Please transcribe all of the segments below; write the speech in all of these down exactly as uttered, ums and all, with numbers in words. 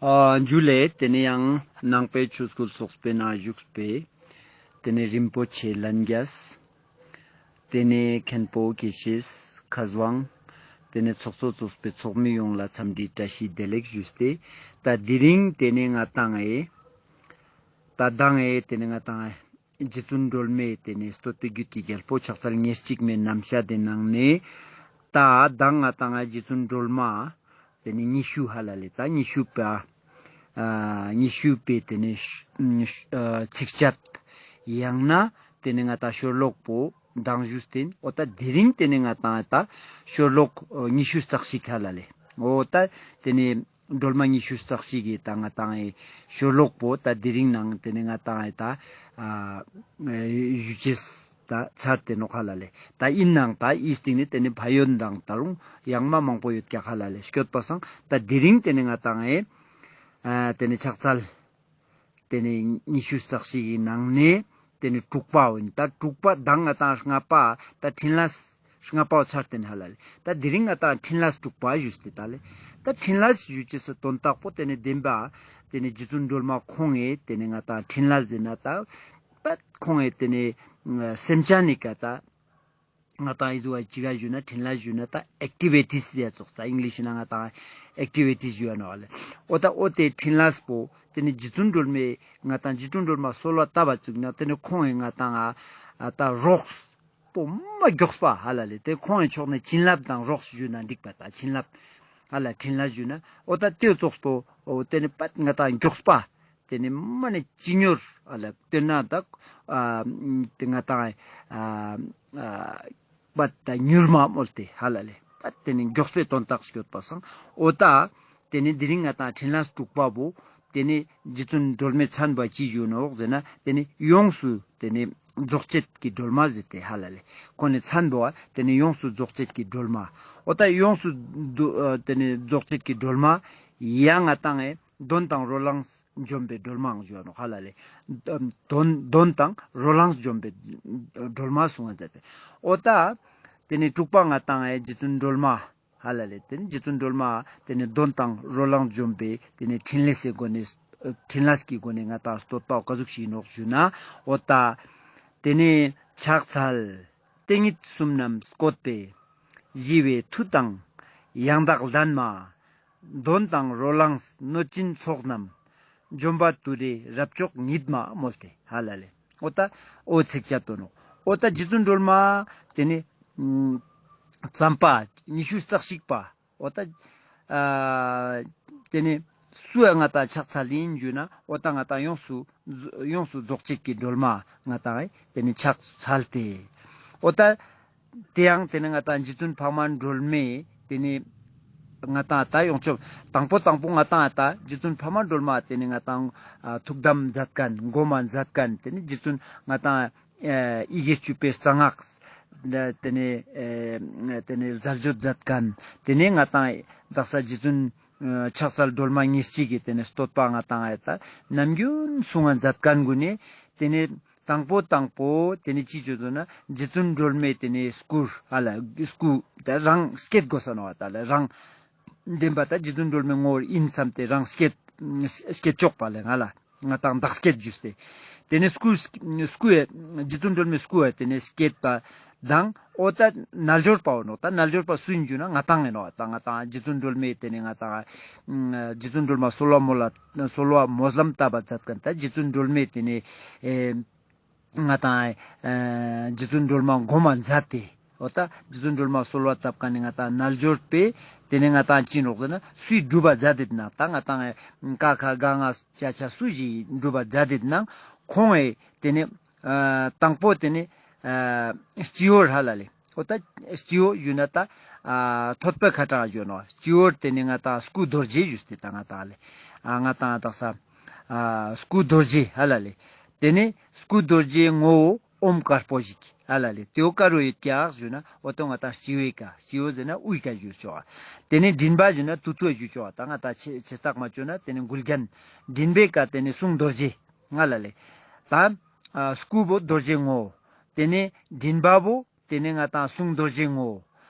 ཨ་ཇུ་ལེ། ཏེ་ནེ་ཡང་ནང་པའི་ཆོས་སྐུལ་ཚོགས་པའི་ནང་བཞུགས་པའི་ཏེ་ནེ་རིན་པོ་ཆེ་ལྷན་རྒྱས། ཏེ་ནེ་མཁན་པོ་དགེ་བཤེས་མཁས་དབང་། ཏེ་ནེ་ཚོགས་གཙོ་གཙོས་པའི་ཚོགས་མི་ཡོངས་ལ་འཚམས་འདྲིའི་བཀྲ་ཤིས་བདེ་ལེགས་ཞུས་ཏེ། ད་དེ་རིང་ཏེ་ནེ་ང་ཏང་ཨེ་ད་མདང་ཨེ་ཏེ་ནེ་ང་ཏང་ཨེ་རྗེ་བཙུན་སྒྲོལ་མའི་ཏེ་ནེ་བསྟོད་པའི་རྒྱུད་ཀྱི་རྒྱལ་པོ་ཕྱག་འཚལ་ཉེར་གཅིག་མའི་རྣམ་བཤད་དེ་ནང་ནེ། ད་མདང་ང་ཏང་ཨེ་རྗེ་བཙུན་སྒྲོལ་མ་ཏེ་ནེ་ཉི་ཤུ་ཧ་ལ་ལེ། ད་ཉི་ཤུ་པ་ཨ་ཉི་ཤུ་པའི་ཏེ་ནེ་ཨ་ཚིགས་བཅད་ཡང་ན་ཏེ་ནེ་ང་ཏང་ཤོ་ལོག་པོ་མདང་ཞུས་ཏེ་ཨིན། འོ་ད་དེ་རིང་ཏེ་ནེ་ང་ཏང་ད་ཤོ་ལོག་ཉི་ཤུ་རྩ་གཅིག་ཧ་ལ་ལེ། འོ་ད་ཏེ་ནེ་སྒྲོལ་མ་ཉི་ཤུ་རྩ་གཅིག་གི་ད་ང་ཏང་ཨེ་ཤོ་ལོག་པོ་ད་དེ་རིང་ནང་ཏེ་ནེ་ང་ཏང་ཨེ་ད་ཨ་ཞུ་ཅེས་ད་ཚར་ཏེ་ནོག་ཧ་ལ་ལེ། ད་ཨིན་ནའང་ད་ཨི་སྟིང་ནེ་ཏེ་ནེ་ཕན་ཡོན་དང་ད་རུང་ཡང་མ་མང་པོ་ཡོད་ཀྱག་ཧ་ལ་ལེ། སྐྱོད་པ་སང་ད་དེ་རིང་ཏེ་ནེ་ང་ཏང་ཨེ་ཨ་ཏེ་ནེ་ཕྱག་འཚལ་ཏེ་ནེ་ཉི་ཤུ་རྩ་གཅིག་གི་ནང་ནེ་ཏེ་ནེ་དྲུག་པ་འོ་ཨིན། ད་དྲུག་པ་མདང་ང་ཏང་ལྔ་པ་ད་ཕྲིན་ལས་ལྔ་པ་བོ་ཚར་ཏེ་ཨིན་ཧ་ལ་ལེ། ད་དེ་རིང་ང་ཏང་ཕྲིན་ལས་དྲུག་པ་ཞུས་ཏེ་ད་ལེ། ད་ཕྲིན་ལས་ཞུ་ཅེས་སི་དོན་དག་པོ་ཏེ་ནེ་བདེན་པ་ཏེ་ནེ་རྗེ་བཙུན་སྒྲོལ་མ་ཁོང་ངི་ཏེ་ནེ་ང་ཏང་ཕྲིན་ལས་ཟེར་ན་ད་པད་ཁོང་ངི་ཏེ་ནེ་སེམས་ཅན་ནི་ཀ་ད་ང་ཏང་ཨི་ཟུག་ཅི་ག་ཞུ་ན་ཕྲིན་ལས་ཞུ་ན་ད་ཨེག་ཊི་ཝི་ཊིས་ཟེར་ཙོགས། ད་ཨིང་ལིཤ་ནང་ང་ཏང་ཨེག་ཊི་ཝི་ཊིས་ཞུ་ཡ་ནོག་ལེ། འོ་ད་འོ་ཏེ་ཕྲིན་ལས་པོ་ཏེ་ནེ་རྗེ་བཙུན་སྒྲོལ་མའི་ང་ཏང་རྗེ་བཙུན་སྒྲོལ་མ་གསོལ་བ་བཏབ་པ་ཙུག་ན་ཏེ་ནེ་ཁོང་ངི་ང་ཏང་ཨ་ད་རོགས་པོ་མ་མགྱོགས་པ་ཧ་ལ་ལེ། ཏེ་ཁོང་ངི་ཕྱོགས་ནེ་བྱིན་རླབས་དང་རོགས་ཞུ་ན་འགྲིག་པ། ད་བྱིན་རླབས་ཧ་ལ་ཕྲིན་ལས་ཞུ་ན་འོ་ད་ཏེ་ཙོགས་པོ་འོ་ཏེ་ནེ་པད་ང་ཏང་མགྱོགས་པ་ཏེ་ནེ་མ་ནེ་ཅི་ཉོར་ཨ་ལ་ཏེ་ན་ད་ཨ་ཏེ་ང་ཏང་ཨ་ཨ་པད་ད་མྱུར་མ་མོལ་ཏེ་ཧ་ལ་ལེ། པད་ཏེ་ནེ་མགྱོགས་པའི་དོན་དག་སྐྱོད་པ་སང་འོ་ད་ཏེ་ནེ་དེ་རིང་ང་ཏང་ཕྲིན་ལས་དྲུག་པ་བོ་ཏེ་ནེ་རྗེ་བཙུན་སྒྲོལ་མའི་མཚན་བོ་ཅི་ཞུ་ནོག་ཟེར་ན་ཏེ་ནེ་ཡོངས་སུ་ཏེ་ནེ་རྫོགས་བྱེད་ཀྱི་སྒྲོལ་མ་ཟེར་ཏེ་ཧ་ལ་ལེ། ཁོང་ངི་མཚན་བོ་ཏེ་ནེ་ཡོངས་སུ་རྫོགས་བྱེད་ཀྱི་སྒྲོལ་མ། འོ་ད་ཡོངས་སུ་རྫོགས་ཏེ་ནེ་རྫོགས་བྱེད་ཀྱི་སྒྲོལ་མ་ཡང་ང་ཏང་ཨེ་གདོན་དང་རོ་ལངས་འཇོམས་པའི་སྒྲོལ་མའང་ཞུ་ནོག་ཧ་ལ་ལེ། གདོན་གདོན་དང་རོ་ལངས་འཇོམས་པའི་སྒྲོལ་མ་གསུང་ང་མཛད་དེ། འོ་ད་ཏེ་ནེ་དྲུག་པ་ང་ཏང་ཨེ་རྗེ་བཙུན་སྒྲོལ་མ་ཧ་ལ་ལེ། ཏེ་ནེ་རྗེ་བཙུན་སྒྲོལ་མ་ཏེ་ནེ་གདོན་དང་རོ་ལངས་འཇོམས་པའི་ཏེ་ནེ་ཕྲིན་ལས་སི་སྒོ་ནེ་ཕྲིན་ལས་ཀྱི་སྒོ་ནེ་ང་ཏང་བསྟོད་པ་ག་ཟུག་ཞིག་ནོག་ཞུ་ན། འོ་ད་ཏེ་ནེ་ཕྱག་འཚལ་དེ་ཉིད་གསུམ་རྣམས་བཀོད་པས། ཞི་བའི་མཐུ་དང་ཡང་དག་ལྡན་མ། གདོན་དང་རོ་ལངས་གནོད་སྦྱིན་ཚོགས་རྣམས། འཇོམས་པ་ཏུ་རེ་རབ་མཆོག་ཉིད་མ་མོལ་ཏེ་ཧ་ལ་ལེ། འོ་ད་འོ་ཚིགས་བཅད་དོ་ནོག། འོ་ད་རྗེ་བཙུན་སྒྲོལ་མ་ཏེ་ནེ་ཙམ་པ་ཉི་ཤུ་རྩ་གཅིག་པ། འོ་ད་ཨ་ཏེ་ནེ་སུའ་ང་ཏང་ཕྱག་འཚལ་ཨིན་ཞུ་ན་འོ་ད་ང་ཏང་ཡོངས་སུ་ཡོངས་སུ་རྫོགས་བྱེད་ཀྱི་སྒྲོལ་མ་ང་ཏང་ཨེ་ཏེ་ནེ་ཕྱག་འཚལ་ཏེ། འོ་ད་ཏེ་ཡང་ཏེ་ནེ་ང་ཏང་རྗེ་བཙུན་འཕགས་མ་སྒྲོལ་མའི་ཏེ་ནེ་ང་ཏང་ད་ཡོངས་ཁྱབ་དང་པོ་དང་པོ་ང་ཏང་ད་རྗེ་བཙུན་འཕགས་མ་སྒྲོལ་མ་ཏེ་ནེ་ང་ཏང་ཨ་ཐུགས་དམ་མཛད་མཁན་སྒོམ་མ་མཛད་མཁན་ཏེ་ནེ་རྗེ་བཙུན་ང་ཏང་ཨ་ཡི་གེ་བཅུ་པའི་རྩ་སྔགས་ཏེ་ནེ་ཨ་ཏེ་ནེ་ཟབ་བརྗོད་མཛད་མཁན་ཏེ་ནེ་ང་ཏང་དག་ས་རྗེ་བཙུན་ཨ་ཕྱག་འཚལ་སྒྲོལ་མ་ཉེར་གཅིག་གི་ཏེ་ནེ་བསྟོད་པ་ང་ཏང་ཨེ་ད་ནམ་རྒྱུན་གསུང་ང་མཛད་མཁན་གུན་ནེ་ཏེ་ནེ་དང་པོ་དང་པོ་ཏེ་ནེ་ཅི་བཅོས་ཏོ་ན་རྗེ་བཙུན་སྒྲོལ་མའི་ཏེ་ནེ་སྐུ་ཧ་ལ་སྐུ་ད་རང་སྐད་དགོས་ས་ནོག་ད་ལེ། རང་བདེན་པ་ད་རྗེ་བཙུན་སྒྲོལ་མའི་ངོ་བོ་ཨིན་བསམ་སྟེ་རང་སྐད་སྐད་ཅོག་པ་ལེ་ང་ལ་ང་ཏང་བདག་སྐད་ཞུས་ཏེ། ཏེ་ནེ་སྐུ་སྐུ་ཨེ་རྗེ་བཙུན་སྒྲོལ་མའི་སྐུ་ཨེ་ཏེ་ནེ་སྐད་པ་དང་འོ་ད་རྣལ་འབྱོར་པ་འོ་ནོག། ད་རྣལ་འབྱོར་པ་སུ་ཨིན་ཞུ་ན་ང་ཏང་ཨིན་ནོག། ད་ང་ཏང་རྗེ་བཙུན་སྒྲོལ་མའི་ཏེ་ནེ་ང་ཏང་རྗེ་བཙུན་སྒྲོལ་མ་གསོལ་བ་མོལ་ལ་གསོལ་བ་སྨོན་ལམ་བཏབ་པ་མཛད་མཁན་ད་རྗེ་བཙུན་སྒྲོལ་མའི་ཏེ་ནེ་ཨེ་ང་ཏང་ཨེ་རྗེ་བཙུན་སྒྲོལ་མ་སྒོམ་མ་མཛད་དེ། འོ་ད་རྗེ་བཙུན་སྒྲོལ་མ་གསོལ་བ་བཏབ་མཁན་ནི་ང་ཏང་རྣལ་འབྱོར་པས་ཏེ་ནེ་ང་ཏང་ཅི་ནོག་ཟེར་ན་སུའི་སྒྲུབ་པ་མཛད་དེ་ན་ད་ང་ཏང་ཨེ་ཀ་ཁ་ག་ང་ཅ་ཆ་སུ་ཞིག་སྒྲུབ་པ་མཛད་དེ་ན་ཁོང་ཨེ་ཏེ་ནེ་ཨ་དང་པོ་ཏེ་ནེ་ཨ་སྤྱི་བོར་ཧ་ལ་ལེ། འོ་ད་སྤྱི་བོ་ཞུ་ན་ད་ཨ་ཐོད་པའི་ཁ་གྲངས་ཞུ་ནོག། སྤྱི་བོར་ཏེ་ནེ་ང་ཏང་སྐུ་རྡོ་རྗེ་ཞུས་ཏེ་ད་ང་ཏང་ལེ་ཨ་ང་ཏང་དག་ས་ཨ་སྐུ་རྡོ་རྗེ་ཧ་ལ་ལེ། ཏེ་ནེ་སྐུ་རྡོ་རྗེའི་ངོ་བོ་ཨོཾ་དཀར་པོ་ཞིག་ཧ་ལ་ལེ། ཏེ་བོ་ཀ་རུ་ཡོད་ཀྱག་ཞུ་ན་འོ་ད་ང་ཏང་སྤྱི་བོའི་ཀ། སྤྱི་བོ་ཟེར་ན་དབུའི་ཀ་ཞུ་ཆོག། ཏེ་ནེ་མགྲིན་པ་ཞུ་ན་ཏུ་ཏུ་ཞུ་ཆོག། ད་ང་ཏང་ཆེ་ཆེ་རྟགས་མ་བཅོས་ན་ཏེ་ནེ་མགུལ་རྒྱན་མགྲིན་པའི་ཀ་ཏེ་ནེ་གསུང་རྡོ་རྗེ་ཧ་ལ་ལེ། ད་ཨ་སྐུ་བོ་རྡོ་རྗེ་ངོ་བོ། ཏེ་ནེ་མགྲིན་པ་བོ་ཏེ་ནེ་ང་ཏང་གསུང་རྡོ་རྗེ་ངོ་བོ།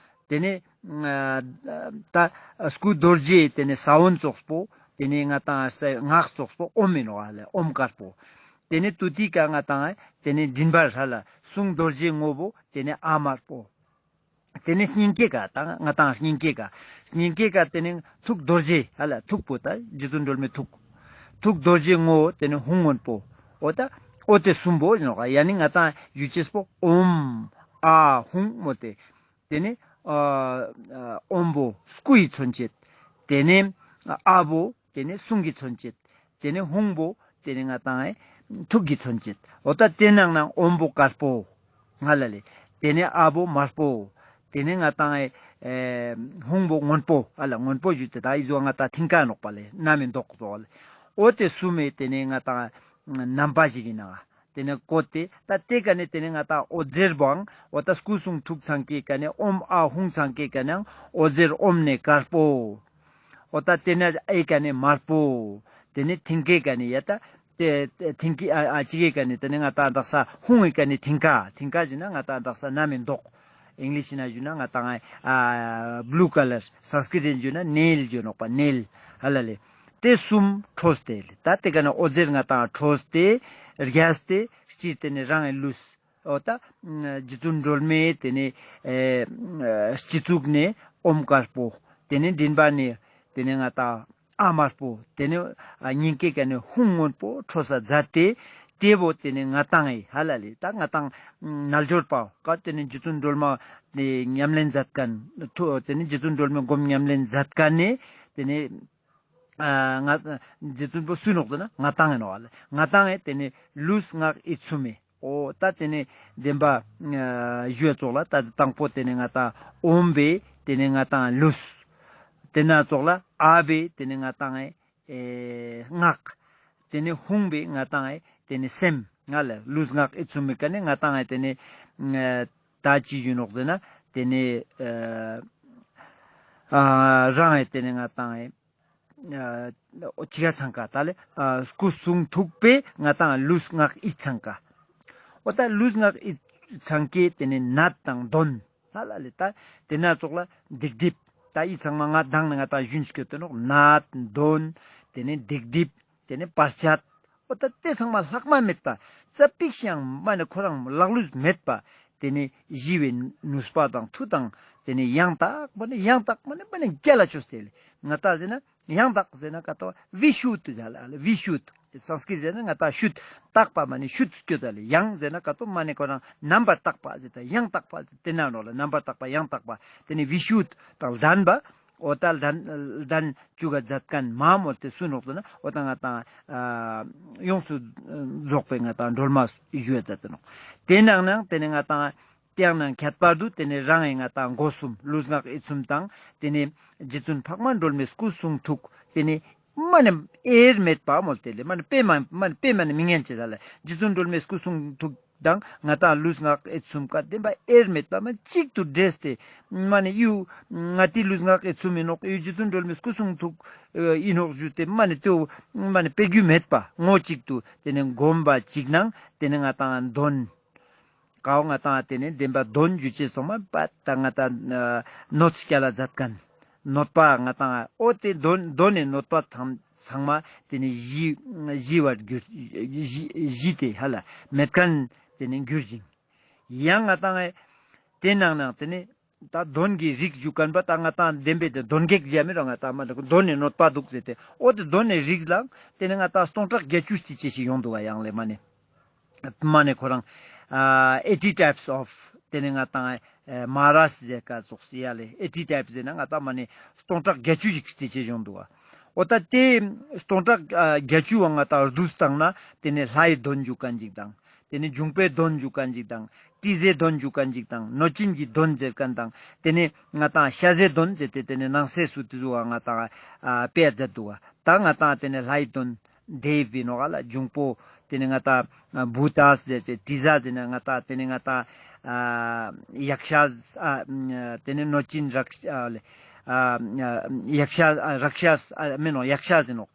ཏེ་ནེ་ཨ་ད་སྐུ་རྡོ་རྗེ་ཏེ་ནེ་ས་བོན་ཙོགས་པོ་ ཏེ་ནེ་ང་ཏང་ངག་ཙོགས་པོ་ཨོམ་ཨིན་ནོག་ཧ་ལེ། ཨོམ་དཀར་པོ། ཏེ་ནེ་ཏུ་ཏི་ཀ་ང་ཏང་ཏེ་ནེ་མགྲིན་པར་ཧ་ལ་གསུང་རྡོ་རྗེ་དངོས་པོ་ཏེ་ནེ་ཨ་དམར་པོ། ཏེ་ནེ་སྙིང་གའི་ཀ་ཏང་ང་ཏང་སྙིང་གའི་ཀ་སྙིང་གའི་ཀ་ཏེ་ནེ་ཐུགས་རྡོ་རྗེ་ཧ་ལ་ཐུགས་པོ་ད་རྗེ་བཙུན་སྒྲོལ་མའི་ཐུགས། ཐུགས་རྡོ་རྗེ་དངོས་པོ་ཏེ་ནེ་ཧཱུྃ་སྔོན་པོ། འོ་ད་འོ་ཏེ་གསུམ་པོ་ཨིན་ནོག་ཡ་ནི་ང་ཏང་ཞུ་ཅེས་པོ་ཨོམ་ཨ་ཧཱུྃ་མོལ་ཏེ། ཏེ་ནེ་ཨ་ཨོམ་པོ་སྐུ་ཡི་མཚོན་བྱེད། ཏེ་ནེ་ཨ་པོ་ཏེ་ནེ་གསུང་གི་མཚོན་བྱེད། ཏེ་ནེ་ཧཱུྃ་པོ་ཏེ་ནེ་ང་ཏང་ཨེ་ཐུགས་ཀྱི་མཚོན་བྱེད། འོ་ད་ཏེ་ནང་ནང་ཨོམ་པོ་དཀར་པོ་ང་ལ་ལེ། ཏེ་ནེ་ཨ་པོ་དམར་པོ། ཏེ་ནེ་ང་ཏང་ཨེ་ཧཱུྃ་པོ་སྔོན་པོ་ཨ་ལ་སྔོན་པོ་ཞུ་ཏེ་ད་ཨི་ཟོ་ང་ཏང་མཐིང་ཀ་ནོག་པ་ལེ། ནམ་མི་མདོག་ཏོ་ལེ། འོ་ཏེ་གསུམ་མེ་ཏེ་ནེ་ང་ཏང་རྣམ་པ་ཞིག་ཨིན་ན། ཏེ་ནེ་བཀོད་དེ་ད་ཏེ་ཀ་ནེ་ཏེ་ནེ་ང་ཏང་འོད་ཟེར་བོའང་འོ་ད་སྐུ་གསུང་ཐུགས་ཚང་ཀའི་ཀ་ནེ་ཨོམ་ཨ་ཧཱུྃ་ཚང་ཀའི་ཀ་ནེ་འོད་ཟེར་ཨོམ་ནེ་དཀར་པོ། འོ་ད་ཏེ་ནེ་ཨེ་ཀ་ནེ་དམར་པོ། ཏེ་ནེ་མཐིང་ཀའི་ཀ་ནེ་ཡ་ད་ཏེ་ཏེ་མཐིང་ཀའི་ཨ་ཨ་ཅིག་གི་ཀ་ནེ་ཏེ་ནེ་ང་ཏང་དག་ས་ཧཱུྃ་གི་ཀ་ནེ་མཐིང་ཀ་མཐིང་ཀ་ཟེར་ན་ང་ཏང་དག་ས་ནམ་མི་མདོག་ཨིང་ལིཤ་ནང་ཞུ་ན་ང་ཏང་ཨ་བླུ་ཀ་ལར། སཾསྐྲྀཏ་ནང་ཞུ་ན་ནེལ་ཞུ་ནོག་པ་ནེལ་ཧ་ལ་ལེ། ཏེ་གསུམ་འཕྲོས་ཏེ་ལེ། ད་ཏེ་ཀ་ནེ་འོད་ཟེར་ང་ཏང་འཕྲོས་ཏེ་རྒྱས་ཏེ་སྤྱིར་ཏེ་ནེ་རང་ངི་ལུས། འོ་ད་རྗེ་བཙུན་སྒྲོལ་མའི་ཏེ་ནེ་ཨེ་སྤྱི་གཙུག་ནེ་ཨོམ་དཀར་པོ། ཏེ་ནེ་མགྲིན་པ་ནེ་ཏེ་ནེ་ང་ཏང་ཨ་དམར་པོ། ཏེ་ནེ་ཨ་སྙིང་གའི་ཀ་ནེ་ཧཱུྃ་སྔོན་པོ་འཕྲོ་ས་མཛད་དེ། ཏེ་བོ་ཏེ་ནེ་ང་ཏང་ཨེ་ཧ་ལ་ལེ། ད་ང་ཏང་རྣལ་འབྱོར་པ་ཀ་ཏེ་ནེ་རྗེ་བཙུན་སྒྲོལ་མ་ཏེ་ཉམས་ལེན་མཛད་ཁན་ཐུ་ཏེ་ནེ་རྗེ་བཙུན་སྒྲོལ་མའི་སྒོམ་ཉམས་ལེན་མཛད་ཁན་ནི་ཏེ་ནེ་ཨ་ང་རྗེ་བཙུན་པོ་སུ་ནོག་ཟེར་ན་ང་ཏང་ཨིན་ནོག་ལེ། ང་ཏང་ཨེ་ཏེ་ནེ་ལུས་ངག་ཡིད་གསུམ་མེ། འོ་ད་ཏེ་ནེ་བདེན་པ་ཨ་ཞུ་བ་ཙོགས་ལ་ད་དང་པོ་ཏེ་ནེ་ང་ཏང་ཨོམ་པེ་ཏེ་ནེ་ང་ཏང་ལུས། ཏེ་ན་ཙོགས་ལ་ཨ་པེ་ཏེ་ནེ་ང་ཏང་ཨེ་ངག། ཏེ་ནེ་ཧཱུྃ་པེ་ང་ཏང་ཨེ་ཏེ་ནེ་སེམས་ང་ལ་ལུས་ངག་ཡིད་གསུམ་མེ་ཀ་ནེ་ང་ཏང་ཨེ་ཏེ་ནེ་ཨ་ད་ཅི་ཞུ་ནོག་ཟེར་ན་ཏེ་ནེ་ཨ་ཨ་རང་ཨེ་ཏེ་ནེ་ང་ཏང་ཨེ་ཨ་འོ་ཅི་ག་ཚང་ཀ་ད་ལེ་ཨ་སྐུ་གསུང་ཐུགས་པེ་ང་ཏང་ལུས་ངག་ཡིད་ཚང་ཀ། འོ་ད་ལུས་ངག་ཡིད་ཚང་ཀའི་ཏེ་ནེ་ནད་དང་གདོན་ཧ་ལ་ལེ། ད་ཏེ་ན་ཙོགས་ལ་སྡིག་སྒྲིབ་ད་ཡིད་ཚང་མ་ང་དང་ནེ་ང་ཏང་ཞུན་སྐྱོད་དེ་ནོག། ནད་གདོན་ཏེ་ནེ་སྡིག་སྒྲིབ་ཏེ་ནེ་བར་ཆད། འོ་ད་ཏེ་ཚང་མ་ལྷག་མ་མེད་པ་ཙ་པིག་ཤིག་ཡང་མ་ནེ་ཁོ་རང་ལག་ལུས་མེད་པ། ཏེ་ནེ་ཞི་བའི་ནུས་པ་དང་མཐུ་དང་ཏེ་ནེ་ཡང་དག་མ་ནེ་ཡང་དག་མ་ནེ་མ་ནེ་རྒྱལ་ལ་ཅོས་ཏེ་ལེ། ང་ཏང་ཟེར་ན་ཡང་དག་ཟེར་ན་ཀ་ཏོ་བི་ཤུདྡྷ་ཟེར་ལ་ལེ། བི་ཤུདྡྷ། སཾསྐྲྀཏ་ཟེར་ན་ང་ཏང་ཤུདྡྷ་དག་པ་མ་ནེ་ཤུདྡྷ་སྐྱོད་ད་ལེ། ཡང་ཟེར་ན་ཀ་ཏོ་མ་ནེ་ཁོ་རང་རྣམ་པར་དག་པ་ཟེར་ད་ཡང་དག་པ་ཏེ་ན་ནོག་ལེ། རྣམ་པར་དག་པ་ཡང་དག་པ་ཏེ་ནེ་བི་ཤུདྡྷ་དང་ལྡན་པ། འོ་ད་ལྡན་ལྡན་ཅུག་ག་མཛད་ཁན་མ་མོལ་ཏེ་སུ་ནོག་ཟེར་ན་འོ་ད་ང་ཏང་ཨ་ཡོངས་སུ་རྫོགས་པའི་ང་ཏང་སྒྲོལ་མ་ཞུ་བ་མཛད་དེ་ནོག། ཏེ་ནང་ནང་ཏེ་ནེ་ང་ཏང་ཏེ་ནང་ཁྱད་པར་དུ་ཏེ་ནེ་རང་ངི་ང་ཏང་སྒོ་གསུམ་ལུས་ངག་ཡིད་གསུམ་དང་ཏེ་ནེ་རྗེ་བཙུན་འཕགས་མ་སྒྲོལ་མའི་སྐུ་གསུང་ཐུགས་ཏེ་ནེ་མ་ནེ་དབྱེར་མེད་པ་མོལ་ཏེ་ལེ། མ་ནེ་དཔེ་མ་མ་ནེ་དཔེ་མ་ནེ་མི་ཉན་ཅེས་ལ་རྗེ་བཙུན་སྒྲོལ་མའི་སྐུ་གསུང་ཐུགས་དང་ང་ཏང་ལུས་ངག་ཡིད་གསུམ་ཀ་བདེན་པ་དབྱེར་མེད་པ་མ་གཅིག་ཏུ་འདྲེས་ཏེ་མ་ནེ་ཡུ་ང་ཏི་ལུས་ངག་ཡིད་གསུམ་ཨིན་ནོག། ཡུ་རྗེ་བཙུན་སྒྲོལ་མའི་སྐུ་གསུང་ཐུགས་ཨིན་ནོག་ཞུ་སྟེ་མ་ནེ་ཏེ་མ་ནེ་སྤེལ་རྒྱུ་མེད་པ་ངོ་གཅིག་ཏུ་ཏེ་ནེ་སྒོམ་པ་གཅིག་ནང་ཏེ་ནེ་ང་ཏང་གདོན་ཀའོ་ང་ཏང་ཏེ་ནེ་བདེན་པ་གདོན་ཞུ་ཅེས་སོང་མ་པ་ད་ང་ཏང་ཨ་གནོད་སྐྱལ་ལ་མཛད་ཁན་གནོད་པ་ང་ཏང་འོ་ཏེ་གདོན་གདོན་ནི་གནོད་པ་ཚང་ཚང་མ་ཏེ་ནེ་ཞི་ཞི་བར་གྱུར་ཞི་ཞི་སྟེ་ཧ་ལ་མེད་ཁན་ཏེ་ནེ་གྱུར་ཅིང་། ཡང་ང་ཏང་ཨེ་ཏེ་ནང་ནང་ཏེ་ནེ་ད་གདོན་གྱི་རིགས་ཞུ་ཁན་པ་ད་ང་ཏང་བདེན་པའི་ཏེ་གདོན་བགེགས་ཟེར་མི་རུང་ང་ཏང་མ་ད་གདོན་ནི་གནོད་པ་འདུག་ཟེར་ཏེ་འོ་ཏེ་གདོན་ནི་རིགས་ལའང་ཏེ་ནེ་ང་ཏང་སྟོང་ཕྲག་བརྒྱད་ཅུ་ཅིག་ཅེས་ཤིག་ཡོང་འདུག་ག། ཡང་ལེ་མ་ནེ་མ་ནེ་ཁོ་རང་ཨ་eighty types of ཏེ་ནེ་ང་ཏང་ཨེ་མ་ཧཱ་རཱ་ཟེར་ཀ་ཙོགས་སི་ཡ་ལེ། eighty types ཟེར་ན་ང་ཏང་མ་ནེ་སྟོང་ཕྲག་བརྒྱད་ཅུ་ཞིག་ཅེས་ཅེས་ཡོང་འདུག་ག། འོ་ད་ཏེ་སྟོང་ཕྲག་ཨ་བརྒྱད་ཅུ་བོ་ང་ཏང་བསྡུས་བཏང་ན་ཏེ་ནེ་ལྷའི་གདོན་ཞུ་ཁན་ཅིག་དང་། ཏེ་ནེ་འབྱུང་པོའི་གདོན་ཞུ་ཁན་ཅིག་དང་། དྲི་ཟའི་གདོན་ཞུ་ཁན་ཅིག་དང་། གནོད་སྦྱིན་གྱི་གདོན་ཟེར་ཁན་དང་། ཏེ་ནེ་ང་ཏང་ཤ་ཟའི་གདོན་ཟེར་ཏེ་ཏེ་ནེ་ནང་གསེས་སུ་ཏེ་ཟུག་ག་ང་ཏང་ཨ་དཔེ་མཛད་འདུག་ག། ད་ང་ཏང་ཏེ་ནེ་ལྷའི་གདོན་དེ་བི་ནོག་ག་ལ། འབྱུང་པོ་ཏེ་ནེ་ང་ཏང་ཨ་བྷུ་ཏ་ཟེར་ཅེ། དྲི་ཟ་ཟེར་ན་ང་ཏང་ཏེ་ནེ་ང་ཏང་ཨ་ཡཀ་ཤ་ཨ་ཏེ་ནེ་གནོད་སྦྱིན་རཀ་ཨ་ཡཀ་ཤ་ཨ་རཀ་ཤ་ཨ་མེན་ནོག་ཡཀ་ཤ་ཟེར་ནོག།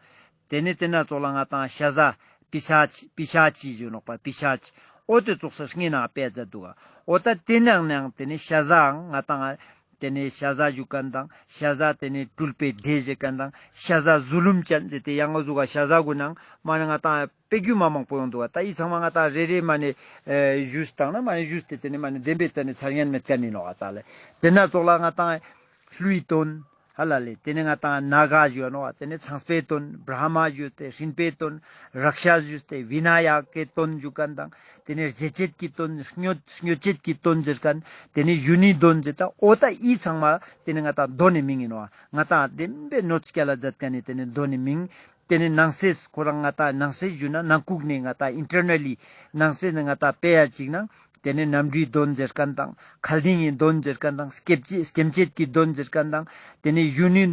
ཏེ་ནེ་ཏེ་ན་ཙོགས་ལ་ང་ཏང་ཤ་ཟ་པི་ཤ་ཅི་པི་ཤ་ཅི་ཞུ་ནོག་པ། པི་ཤ་ཅི་འོ་ཏེ་ཙོགས་སི་སྔོན་ན་དཔེ་མཛད་འདུག་ག། འོ་ད་ཏེ་ནང་ནང་ཏེ་ནེ་ཤ་ཟའང་ང་ཏང་ ཏེ་ནེ་ཤ་ཟ་ཞུ་ཁན་དང་ཤ་ཟ་ཏེ་ནེ་སྤྲུལ་པའི་སྒྲས་ཟེར་ཁན་དང་ཤ་ཟ་གཟུ་ལུམ་ཅན་ཟེར་ཏེ་ཡང་འོ་ཟུག་ག་ཤ་ཟ་གུན་ནང་མ་ནེ་ང་ཏང་དཔེ་རྒྱུན་མ་མང་པོ་ཡོང་འདུག་ག། ད་འི་ཚང་མ་ང་ཏང་རེ་རེ་མ་ནེ་ཨེ་ཞུས་བཏང་ན་མ་ནེ་ཞུས་ཏེ་ཏེ་ནེ་མ་ནེ་བདེན་པའི་ཏེ་ནེ་ཚར་ཉན་མེད་ཁན་ཨིན་ནོག་ག། ད་ལེ་ཏེ་ན་ཙོགས་ལ་ང་ཏང་ཀླུའི་དོན་ཧ་ལ་ལེ། ཏེ་ནེ་ང་ཏང་ནཱ་ག་ཞུ་ནོག་ག། ཏེ་ནེ་ཚངས་པའི་དོན་བྲཧྨ་ཞུས་ཏེ་སྲིན་པོའི་དོན་རཀྵ་ཞུས་ཏེ་བི་ན་ཡ་ཀའི་དོན་ཞུ་ཁན་དང་ཏེ་ནེ་བརྗེད་བྱེད་ཀྱི་དོན་སྨྱོ་སྨྱོ་བྱེད་ཀྱི་དོན་ཟེར་ཁན་ཏེ་ནེ་གཞོན་ནུའི་དོན་ཟེར་ད་འོ་ད་འི་ཚང་མ་ཏེ་ནེ་ང་ཏང་གདོན་ནི་མིང་ཨིན་ནོག་ག། ང་ཏང་བདེན་པའི་གནོད་སྐྱེལ་ལ་མཛད་ཁན་ནི་ཏེ་ནེ་གདོན་ནི་མིང་། ཏེ་ནེ་ནང་གསེས་ཁོ་རང་ང་ཏང་ནང་གསེས་ཞུ་ན་ནང་ཁུག་ནེ་ང་ཏང་ཨིན་ཊར་ནལ་ལི་ནང་གསེས་ནེ་ང་ཏང་དཔེ་ཡ་ཅིག་ནང་ཏེ་ནེ་གནམ་གྲུའི་དོན་ཟེར་ཁན་དང་མཁའ་ལྡིང་གི་དོན་ཟེར་ཁན་དང་སྐེམ་བྱེད་སྐེམ་བྱེད་ཀྱི་དོན་ཟེར་ཁན་དང་ཏེ་ནེ་གཞོན་ནུའི་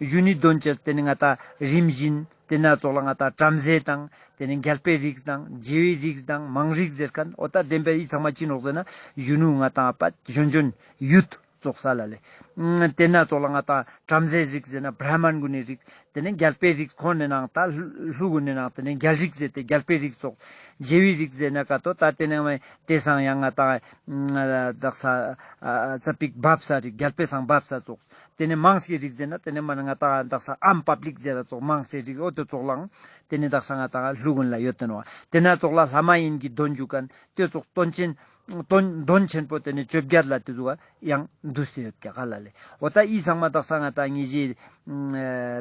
གཞོན་ནུའི་དོན་ཅེས་ཏེ་ནེ་ང་ཏང་རིམ་བཞིན་ཏེ་ན་ཙོགས་ལ་ང་ཏང་བྲམ་ཟེ་དང་ཏེ་ནེ་རྒྱལ་པོའི་རིགས་དང་རྗེ་བོའི་རིགས་དང་དམངས་རིགས་ཟེར་ཁན་འོ་ད་བདེན་པའི་འི་ཚང་མ་ཅི་ནོག་ཟེར་ན་གཞོན་ནུ་ང་ཏང་པ་གཞོན་གཞོན་ཡུད་ཙོགས་ས་ལ་ལེ། ཏེ་ན་ཙོགས་ལ་ང་ཏང་བྲམ་ཟེའི་རིགས་ཟེར་ན་བྲ་མན་གུན་ནི་རིགས། ཏེ་ནེ་རྒྱལ་པོའི་རིགས་ཁོང་ནི་ནང་ད་ཀླུ་གུན་ནི་ནང་ཏེ་ནེ་རྒྱལ་རིགས་ཟེར་ཏེ་རྒྱལ་པོའི་རིགས་ཙོགས། རྗེ་བོའི་རིགས་ཟེར་ན་ཀ་ཏོ་ད་ཏེ་ནེ་མ་ཏེ་སང་ཡང་ང་ཏང་དག་ས་ཙ་པིག་བབས་ས་རིགས་རྒྱལ་པོའི་སང་བབས་ས་ཙོགས། ཏེ་ནེ་དམངས་ཀྱི་རིགས་ཟེར་ན་ཏེ་ནེ་མ་ནེ་ང་ཏང་དག་ས་ཨམ་པབ་ལིག་ཟེར་ར་ཙོགས་དམངས་སི་རིགས་འོ་ཏེ་ཙོགས་ལའང་ཏེ་ནེ་དག་ས་ང་ཏང་ཀླུ་གུན་ལ་ཡོད་དེ་ནོག། ཏེ་ན་ཙོགས་ལ་ལྷ་མ་ཡིན་གྱི་དོན་ཞུ་ཁན་ཏེ་ཙོགས་དོན་ཆེན་དོན་དོན་ཆེན་པོ་ཏེ་ནེ་བཅོ་བརྒྱད་ལ་ཏེ་ཟུག་ཡང་འདུས་ཏེ་ཡོད་ཀྱག་ཧ་ལ་ལེ། འོ་ད་འི་ཚང་མ་དག་ས་ང་ཏང་ཉེ་ཞའི་